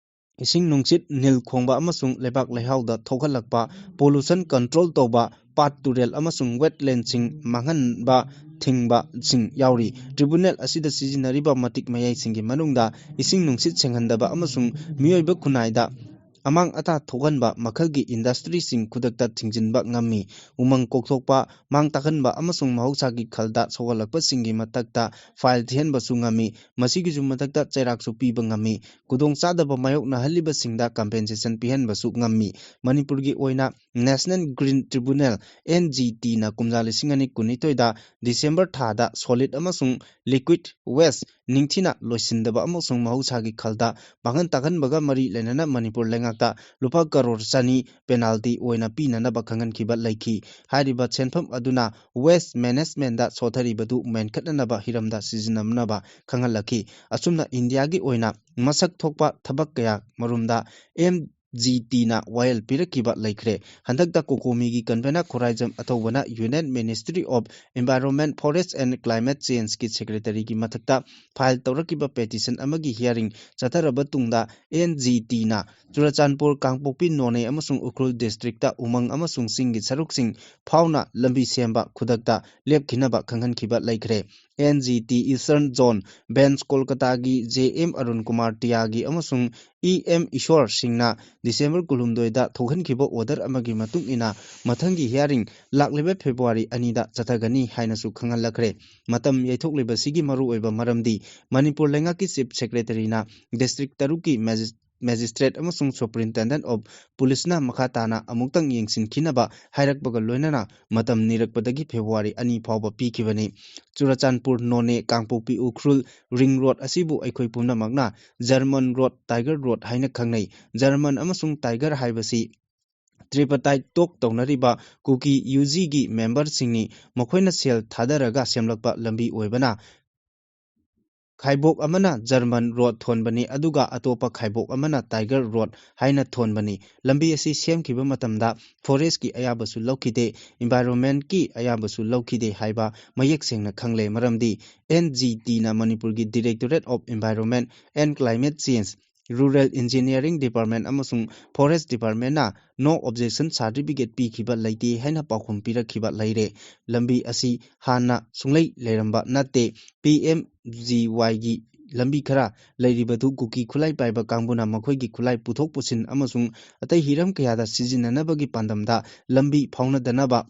ꯏꯁꯤꯡ ꯅꯨꯡꯁꯤꯠ ꯅꯤꯜ ꯈꯣꯡꯕ ꯑꯃꯁꯨꯡ ꯂꯩꯕꯥꯛ ꯂꯩꯍꯥꯎꯗ ꯊꯣꯛꯍꯜꯂꯛꯄ, pollution control ꯇꯧꯕ, ꯄꯥꯠ ꯇꯨꯔꯦꯜ ꯑꯃꯁꯨꯡ wetlandꯁꯤꯡ ꯃꯥꯡꯍꯟꯕ ꯊꯤꯡꯕꯁꯤꯡ ꯌꯥꯎꯔꯤ꯫ ꯇ꯭ꯔꯤꯕꯨꯅꯦꯜ ꯑꯁꯤꯗ ꯁꯤꯖꯤꯟꯅꯔꯤꯕ ꯃꯇꯤꯛ ꯃꯌꯥꯏꯁꯤꯡꯒꯤ ꯃꯅꯨꯡꯗ ꯏꯁꯤꯡ ꯅꯨꯡꯁꯤꯠ ꯁꯦꯡꯍꯟꯗꯕ ꯑꯃꯁꯨꯡ ꯃꯤꯑꯣꯏꯕ ꯈꯨꯟꯅꯥꯏꯗ ꯑꯃꯥꯡ ꯑꯇꯥ ꯊꯣꯛꯍꯟꯕ ꯃꯈꯜꯒꯤ industryꯁꯤꯡ ꯈꯨꯗꯛꯇ ꯊꯤꯡꯖꯤꯟꯕ ꯉꯝꯃꯤ꯫ ꯎꯃꯪ ꯀꯣꯛꯊꯣꯛꯄ, ꯃꯥꯡ ꯇꯥꯛꯍꯟꯕ ꯑꯃꯁꯨꯡ ꯃꯍꯧꯁꯥꯒꯤ ꯈꯜꯗ ꯁꯣꯛꯍꯜꯂꯛꯄꯁꯤꯡꯒꯤ ꯃꯊꯛꯇ fine ꯊꯤꯍꯟꯕꯁꯨ ꯉꯝꯃꯤ꯫ ꯃꯁꯤꯒꯤꯁꯨ ꯃꯊꯛꯇ ꯆꯩꯔꯥꯛꯁꯨ ꯄꯤꯕ ꯉꯝꯃꯤ꯫ ꯈꯨꯗꯣꯡꯆꯥꯗꯕ ꯃꯥꯌꯣꯛꯅꯍꯜꯂꯤꯕꯁꯤꯡꯗ compensation ꯄꯤꯍꯟꯕꯁꯨ ꯉꯝꯃꯤ꯫ ꯃꯅꯤꯄꯨꯔꯒꯤ ꯑꯣꯏꯅ National Green Tribunal, NGTꯅ ꯀꯨꯝꯖꯥ ꯂꯤꯁꯤꯡ ꯑꯅꯤ ꯀꯨꯟꯅꯤꯊꯣꯏꯗ December ꯊꯥꯗ solid ꯑꯃꯁꯨꯡ liquid waste ꯅꯤꯡꯊꯤꯅ ꯂꯣꯏꯁꯤꯟꯗꯕ ꯑꯃꯁꯨꯡ ꯃꯍꯧꯁꯥꯒꯤ ꯈꯜꯗ ꯃꯥꯡꯍꯟ ꯇꯥꯛꯍꯟꯕꯒ ꯃꯔꯤ ꯂꯩꯅꯅ ꯃꯅꯤꯄꯨꯔ ꯂꯩꯉꯥꯛꯇ ꯂꯨꯄꯥ ꯀꯔꯣꯔ ꯆꯅꯤ penalty ꯑꯣꯏꯅ ꯄꯤꯅꯅꯕ ꯈꯪꯍꯟꯈꯤꯕ ꯂꯩꯈꯤ꯫ ꯍꯥꯏꯔꯤꯕ ꯁꯦꯟꯐꯝ ꯑꯗꯨꯅ waste managementꯗ ꯁꯣꯊꯔꯤꯕꯗꯨ ꯃꯦꯟꯈꯠꯅꯅꯕ ꯍꯤꯔꯝꯗ ꯁꯤꯖꯤꯟꯅꯅꯕ ꯈꯪꯍꯜꯂꯛꯈꯤ꯫ ꯑꯁꯨꯝꯅ ꯏꯟꯗꯤꯌꯥꯒꯤ ꯑꯣꯏꯅ ꯃꯁꯛ ꯊꯣꯛꯄ ꯊꯕꯛ ꯀꯌꯥ ꯃꯔꯨꯝꯗ MGTꯅ ꯋꯥꯌꯦꯜ ꯄꯤꯔꯛꯈꯤꯕ ꯂꯩꯈ꯭ꯔꯦ꯫ ꯍꯟꯗꯛꯇ COCOMIꯒꯤ convener Khuraijam ꯑꯊꯧꯕꯅ Union Ministry of Environment, Forest and Climate Changeꯀꯤ secretaryꯒꯤ ꯃꯊꯛꯇ file ꯇꯧꯔꯛꯈꯤꯕ petition ꯑꯃꯒꯤ hearing ꯆꯠꯊꯔꯕ ꯇꯨꯡꯗ NGTꯅ ꯆꯨꯔꯆꯥꯟꯄꯨꯔ, ꯀꯥꯡꯄꯣꯛꯄꯤ, ꯅꯣꯅꯦ ꯑꯃꯁꯨꯡ ꯎꯈ꯭ꯔꯨꯜ districtꯇ ꯎꯃꯪ ꯑꯃꯁꯨꯡ ꯆꯤꯡꯒꯤ ꯁꯔꯨꯛꯁꯤꯡ ꯐꯥꯎꯅ ꯂꯝꯕꯤ ꯁꯦꯝꯕ ꯈꯨꯗꯛꯇ ꯂꯦꯞꯈꯤꯅꯕ ꯈꯪꯍꯟꯈꯤꯕ ꯂꯩꯈ꯭ꯔꯦ꯫ N G T Eastern Zone Bench ꯀꯣꯜꯀꯇꯥꯒꯤ J M Arun Kumar ꯇꯤꯌꯥꯒꯤ ꯑꯃꯁꯨꯡ E M ꯏꯁꯣꯔ ꯁꯤꯡꯅ ꯗꯤꯁꯦꯝꯕꯔ ꯀꯨꯟꯍꯨꯝꯗꯣꯏꯗ ꯊꯣꯛꯍꯟꯈꯤꯕ order ꯑꯃꯒꯤ ꯃꯇꯨꯡ ꯏꯟꯅ ꯃꯊꯪꯒꯤ hearing ꯂꯥꯛꯂꯤꯕ ꯐꯦꯕ꯭ꯔꯨꯋꯥꯔꯤ ꯑꯅꯤꯗ ꯆꯠꯊꯒꯅꯤ ꯍꯥꯏꯅꯁꯨ ꯈꯪꯍꯜꯂꯛꯈ꯭ꯔꯦ꯫ ꯃꯇꯝ ꯌꯩꯊꯣꯛꯂꯤꯕꯁꯤꯒꯤ ꯃꯔꯨꯑꯣꯏꯕ ꯃꯔꯝꯗꯤ ꯃꯅꯤꯄꯨꯔ ꯂꯩꯉꯥꯛꯀꯤ Chief Secretaryꯅ district ꯇꯔꯨꯛꯀꯤ ꯃꯦꯖꯤꯁ-, magistrate ꯑꯃꯁꯨꯡ Superintendent of Policeꯅ ꯃꯈꯥ ꯇꯥꯅ ꯑꯃꯨꯛꯇꯪ ꯌꯦꯡꯁꯤꯟꯈꯤꯅꯕ ꯍꯥꯏꯔꯛꯄꯒ ꯂꯣꯏꯅꯅ ꯃꯇꯝ ꯅꯤꯔꯛꯄꯗꯒꯤ ꯐꯦꯕ꯭ꯔꯨꯋꯥꯔꯤ ꯑꯅꯤ ꯐꯥꯎꯕ ꯄꯤꯈꯤꯕꯅꯤ꯫ ꯆꯨꯔꯆꯥꯟꯄꯨꯔ, ꯅꯣꯅꯦ, ꯀꯥꯡꯄꯣꯛꯄꯤ, ꯎꯈ꯭ꯔꯨꯜ ring road ꯑꯁꯤꯕꯨ ꯑꯩꯈꯣꯏ ꯄꯨꯝꯅꯃꯛꯅ German road, Tiger road ꯍꯥꯏꯅ ꯈꯪꯅꯩ꯫ German ꯑꯃꯁꯨꯡ Tiger ꯍꯥꯏꯕꯁꯤ tripartite talk ꯇꯧꯅꯔꯤꯕ ꯀꯨꯀꯤ UGꯒꯤ memberꯁꯤꯡꯅꯤ꯫ ꯃꯈꯣꯏꯅ ꯁꯦꯜ ꯊꯥꯗꯔꯒ ꯁꯦꯝꯂꯛꯄ ꯂꯝꯕꯤ ꯑꯣꯏꯕꯅ ꯈꯥꯏꯕꯣꯛ ꯑꯃꯅ German road ꯊꯣꯟꯕꯅꯤ, ꯑꯗꯨꯒ ꯑꯇꯣꯞꯄ ꯈꯥꯏꯕꯣꯛ ꯑꯃꯅ Tiger road ꯍꯥꯏꯅ ꯊꯣꯟꯕꯅꯤ꯫ ꯂꯝꯕꯤ ꯑꯁꯤ ꯁꯦꯝꯈꯤꯕ ꯃꯇꯝꯗ forestꯀꯤ ꯑꯌꯥꯕꯁꯨ ꯂꯧꯈꯤꯗꯦ, environmentꯀꯤ ꯑꯌꯥꯕꯁꯨ ꯂꯧꯈꯤꯗꯦ ꯍꯥꯏꯕ ꯃꯌꯦꯛ ꯁꯦꯡꯅ ꯈꯪꯂꯦ꯫ ꯃꯔꯝꯗꯤ N G Tꯅ ꯃꯅꯤꯄꯨꯔꯒꯤ Directorate of Environment and Climate Change, Rural Engineering Department ꯑꯃꯁꯨꯡ Forest Departmentꯅ no objection certificate ꯄꯤꯈꯤꯕ ꯂꯩꯇꯦ ꯍꯥꯏꯅ ꯄꯥꯎꯈꯨꯝ ꯄꯤꯔꯛꯈꯤꯕ ꯂꯩꯔꯦ꯫ ꯂꯝꯕꯤ ꯑꯁꯤ ꯍꯥꯟꯅ ꯁꯨꯡꯂꯩ ꯂꯩꯔꯝꯕ ꯅꯠꯇꯦ꯫ P M G Yꯒꯤ ꯂꯝꯕꯤ ꯈꯔ ꯂꯩꯔꯤꯕꯗꯨ ꯀꯨꯀꯤ ꯈꯨꯠꯂꯥꯏ ꯄꯥꯏꯕ ꯀꯥꯡꯕꯨꯅ ꯃꯈꯣꯏꯒꯤ ꯈꯨꯠꯂꯥꯏ ꯄꯨꯊꯣꯛ ꯄꯨꯁꯤꯟ ꯑꯃꯁꯨꯡ ꯑꯇꯩ ꯍꯤꯔꯝ ꯀꯌꯥꯗ ꯁꯤꯖꯤꯟꯅꯅꯕꯒꯤ ꯄꯥꯟꯗꯝꯗ ꯂꯝꯕꯤ ꯐꯥꯎꯅꯗꯅꯕ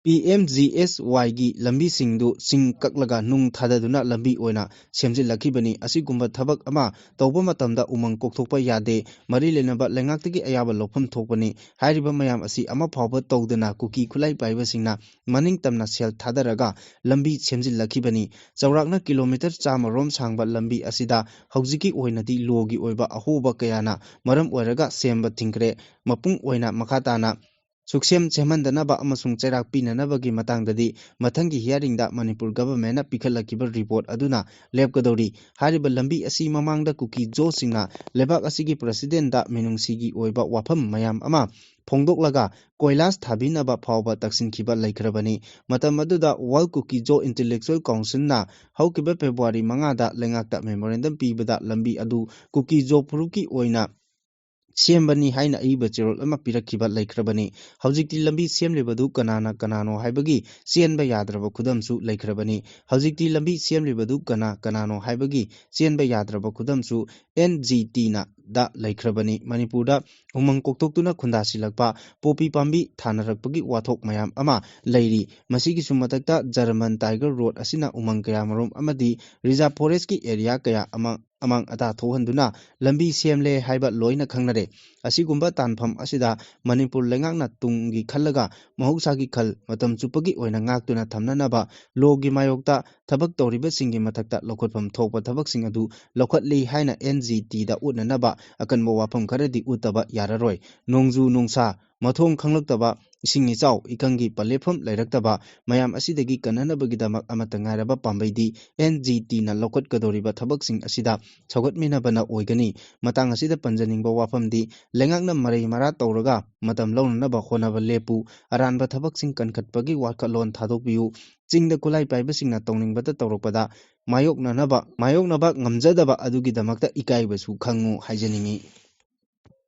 P M G S Yꯒꯤ ꯂꯝꯕꯤꯁꯤꯡꯗꯨ ꯆꯤꯡ ꯀꯛꯂꯒ ꯅꯨꯡ ꯊꯥꯗꯗꯨꯅ ꯂꯝꯕꯤ ꯑꯣꯏꯅ ꯁꯦꯝꯖꯤꯜꯂꯛꯈꯤꯕꯅꯤ꯫ ꯑꯁꯤꯒꯨꯝꯕ ꯊꯕꯛ ꯑꯃ ꯇꯧꯕ ꯃꯇꯝꯗ ꯎꯃꯪ ꯀꯣꯛꯊꯣꯛꯄ ꯌꯥꯗꯦ꯫ ꯃꯔꯤ ꯂꯩꯅꯕ ꯂꯩꯉꯥꯛꯇꯒꯤ ꯑꯌꯥꯕ ꯂꯧꯐꯝ ꯊꯣꯛꯄꯅꯤ꯫ ꯍꯥꯏꯔꯤꯕ ꯃꯌꯥꯝ ꯑꯁꯤ ꯑꯃ ꯐꯥꯎꯕ ꯇꯧꯗꯅ ꯀꯨꯀꯤ ꯈꯨꯠꯂꯥꯏ ꯄꯥꯏꯕꯁꯤꯡꯅ ꯃꯅꯤꯡ ꯇꯝꯅ ꯁꯦꯜ ꯊꯥꯗꯔꯒ ꯂꯝꯕꯤ ꯁꯦꯝꯖꯤꯜꯂꯛꯈꯤꯕꯅꯤ꯫ ꯆꯥꯎꯔꯥꯛꯅ kilometre ꯆꯥꯝꯃ ꯔꯣꯝ ꯁꯥꯡꯕ ꯂꯝꯕꯤ ꯑꯁꯤꯗ ꯍꯧꯖꯤꯛꯀꯤ ꯑꯣꯏꯅꯗꯤ ꯂꯣꯒꯤ ꯑꯣꯏꯕ ꯑꯍꯣꯕ ꯀꯌꯥꯅ ꯃꯔꯝ ꯑꯣꯏꯔꯒ ꯁꯦꯝꯕ ꯊꯤꯡꯈ꯭ꯔꯦ꯫ ꯃꯄꯨꯡ ꯑꯣꯏꯅ ꯃꯈꯥ ꯇꯥꯅ ꯁꯨꯛꯁꯦꯝ ꯁꯦꯝꯍꯟꯗꯅꯕ ꯑꯃꯁꯨꯡ ꯆꯩꯔꯥꯛ ꯄꯤꯅꯅꯕꯒꯤ ꯃꯇꯥꯡꯗꯗꯤ ꯃꯊꯪꯒꯤ hearingꯗ ꯃꯅꯤꯄꯨꯔ governmentꯅ ꯄꯤꯈꯠꯂꯛꯈꯤꯕ report ꯑꯗꯨꯅ ꯂꯦꯞꯀꯗꯧꯔꯤ꯫ ꯍꯥꯏꯔꯤꯕ ꯂꯝꯕꯤ ꯑꯁꯤ ꯃꯃꯥꯡꯗ ꯀꯨꯀꯤ ꯖꯣꯁꯤꯡꯅ ꯂꯩꯕꯥꯛ ꯑꯁꯤꯒꯤ presidentꯗ ꯃꯤꯅꯨꯡꯁꯤꯒꯤ ꯑꯣꯏꯕ ꯋꯥꯐꯝ ꯃꯌꯥꯝ ꯑꯃ ꯐꯣꯡꯗꯣꯛꯂꯒ ꯀꯣꯏꯂꯥꯁ ꯊꯥꯕꯤꯅꯕ ꯐꯥꯎꯕ ꯇꯛꯁꯤꯟꯈꯤꯕ ꯂꯩꯈ꯭ꯔꯕꯅꯤ꯫ ꯃꯇꯝ ꯑꯗꯨꯗ World Kuki Zo Intellectual Councilꯅ ꯍꯧꯈꯤꯕ ꯐꯦꯕ꯭ꯔꯨꯋꯥꯔꯤ ꯃꯉꯥꯗ ꯂꯩꯉꯥꯛꯇ memorandum ꯄꯤꯕꯗ ꯂꯝꯕꯤ ꯑꯗꯨ ꯀꯨꯀꯤ ꯖꯣ ꯐꯨꯔꯨꯞꯀꯤ ꯑꯣꯏꯅ ꯁꯦꯝꯕꯅꯤ ꯍꯥꯏꯅ ꯑꯏꯕ ꯆꯦꯔꯣꯜ ꯑꯃ ꯄꯤꯔꯛꯈꯤꯕ ꯂꯩꯈ꯭ꯔꯕꯅꯤ꯫ ꯍꯧꯖꯤꯛꯇꯤ ꯂꯝꯕꯤ ꯁꯦꯝꯂꯤꯕꯗꯨ ꯀꯅꯥꯅ ꯀꯅꯥꯅꯣ ꯍꯥꯏꯕꯒꯤ ꯆꯦꯟꯕ ꯌꯥꯗ꯭ꯔꯕ ꯈꯨꯗꯝꯁꯨ ꯂꯩꯈ꯭ꯔꯕꯅꯤ꯫ ꯍꯧꯖꯤꯛꯇꯤ ꯂꯝꯕꯤ ꯁꯦꯝꯂꯤꯕꯗꯨ ꯀꯅꯥ ꯀꯅꯥꯅꯣ ꯍꯥꯏꯕꯒꯤ ꯆꯦꯟꯕ ꯌꯥꯗ꯭ꯔꯕ ꯈꯨꯗꯝꯁꯨ ꯑꯦꯟ ꯖꯤ ꯇꯤꯅ ꯗ ꯂꯩꯈ꯭ꯔꯕꯅꯤ꯫ ꯃꯅꯤꯄꯨꯔꯗ ꯎꯃꯪ ꯀꯣꯛꯊꯣꯛꯇꯨꯅ ꯈꯨꯟꯗꯥꯁꯤꯜꯂꯛꯄ ꯄꯣꯄꯤ ꯄꯥꯝꯕꯤ ꯊꯥꯅꯔꯛꯄꯒꯤ ꯋꯥꯊꯣꯛ ꯃꯌꯥꯝ ꯑꯃ ꯂꯩꯔꯤ꯫ ꯃꯁꯤꯒꯤꯁꯨ ꯃꯊꯛꯇ ꯖꯔꯃꯟ ꯇꯥꯏꯒꯔ ꯔꯣꯗ ꯑꯁꯤꯅ ꯎꯃꯪ ꯀꯌꯥꯃꯔꯨꯝ ꯑꯃꯗꯤ ꯔꯤꯖꯥꯔꯚ ꯐꯣꯔꯦꯁꯀꯤ ꯑꯦꯔꯤꯌꯥ ꯀꯌꯥ ꯑꯃ ꯑꯃꯥꯡ ꯑꯇꯥ ꯊꯣꯛꯍꯟꯗꯨꯅ ꯂꯝꯕꯤ ꯁꯦꯝꯂꯦ ꯍꯥꯏꯕ ꯂꯣꯏꯅ ꯈꯪꯅꯔꯦ꯫ ꯑꯁꯤꯒꯨꯝꯕ ꯇꯥꯟꯐꯝ ꯑꯁꯤꯗ ꯃꯅꯤꯄꯨꯔ ꯂꯩꯉꯥꯛꯅ ꯇꯨꯡꯒꯤ ꯈꯜꯂꯒ ꯃꯍꯧꯁꯥꯒꯤ ꯈꯜ ꯃꯇꯝ ꯆꯨꯞꯄꯒꯤ ꯑꯣꯏꯅ ꯉꯥꯛꯇꯨꯅ ꯊꯝꯅꯅꯕ ꯂꯣꯒꯤ ꯃꯥꯌꯣꯛꯇ ꯊꯕꯛ ꯇꯧꯔꯤꯕꯁꯤꯡꯒꯤ ꯃꯊꯛꯇ ꯂꯧꯈꯠꯐꯝ ꯊꯣꯛꯄ ꯊꯕꯛꯁꯤꯡ ꯑꯗꯨ ꯂꯧꯈꯠꯂꯤ ꯍꯥꯏꯅ ꯑꯦꯟ ꯖꯤ ꯇꯤꯗ ꯎꯠꯅꯅꯕ ꯑꯀꯟꯕ ꯋꯥꯐꯝ ꯈꯔꯗꯤ ꯎꯠꯇꯕ ꯌꯥꯔꯔꯣꯏ꯫ ꯅꯣꯡꯖꯨ ꯅꯨꯡꯁꯥ, ꯃꯊꯣꯡ ꯈꯪꯂꯛꯇꯕ, ꯏꯁꯤꯡ ꯏꯆꯥꯎ, ꯏꯀꯪꯒꯤ ꯄꯟꯂꯦꯞꯐꯝ ꯂꯩꯔꯛꯇꯕ ꯃꯌꯥꯝ ꯑꯁꯤꯗꯒꯤ ꯀꯟꯅꯅꯕꯒꯤꯗꯃꯛ ꯑꯃꯠꯇ ꯉꯥꯏꯔꯕ ꯄꯥꯝꯕꯩꯗꯤ ꯑꯦꯟ ꯖꯤ ꯇꯤꯅ ꯂꯧꯈꯠꯀꯗꯧꯔꯤꯕ ꯊꯕꯛꯁꯤꯡ ꯑꯁꯤꯗ ꯁꯧꯒꯠꯃꯤꯟꯅꯕꯅ ꯑꯣꯏꯒꯅꯤ꯫ ꯃꯇꯥꯡ ꯑꯁꯤꯗ ꯄꯟꯖꯅꯤꯡꯕ ꯋꯥꯐꯝꯗꯤ, ꯂꯩꯉꯥꯛꯅ ꯃꯔꯩ ꯃꯔꯥ ꯇꯧꯔꯒ ꯃꯇꯝ ꯂꯧꯅꯅꯕ ꯍꯣꯠꯅꯕ ꯂꯦꯞꯄꯨ꯫ ꯑꯔꯥꯟꯕ ꯊꯕꯛꯁꯤꯡ ꯀꯟꯈꯠꯄꯒꯤ ꯋꯥꯈꯜꯂꯣꯟ ꯊꯥꯗꯣꯛꯄꯤꯌꯨ꯫ ꯆꯤꯡꯗ ꯈꯨꯠꯂꯥꯏ ꯄꯥꯏꯕꯁꯤꯡꯅ ꯇꯧꯅꯤꯡꯕꯇ ꯇꯧꯔꯛꯄꯗ ꯃꯥꯌꯣꯛꯅꯅꯕ, ꯃꯥꯌꯣꯛꯅꯕ ꯉꯝꯖꯗꯕ ꯑꯗꯨꯒꯤꯗꯃꯛꯇ ꯏꯀꯥꯏꯕꯁꯨ ꯈꯪꯉꯨ ꯍꯥꯏꯖꯅꯤꯡꯏ꯫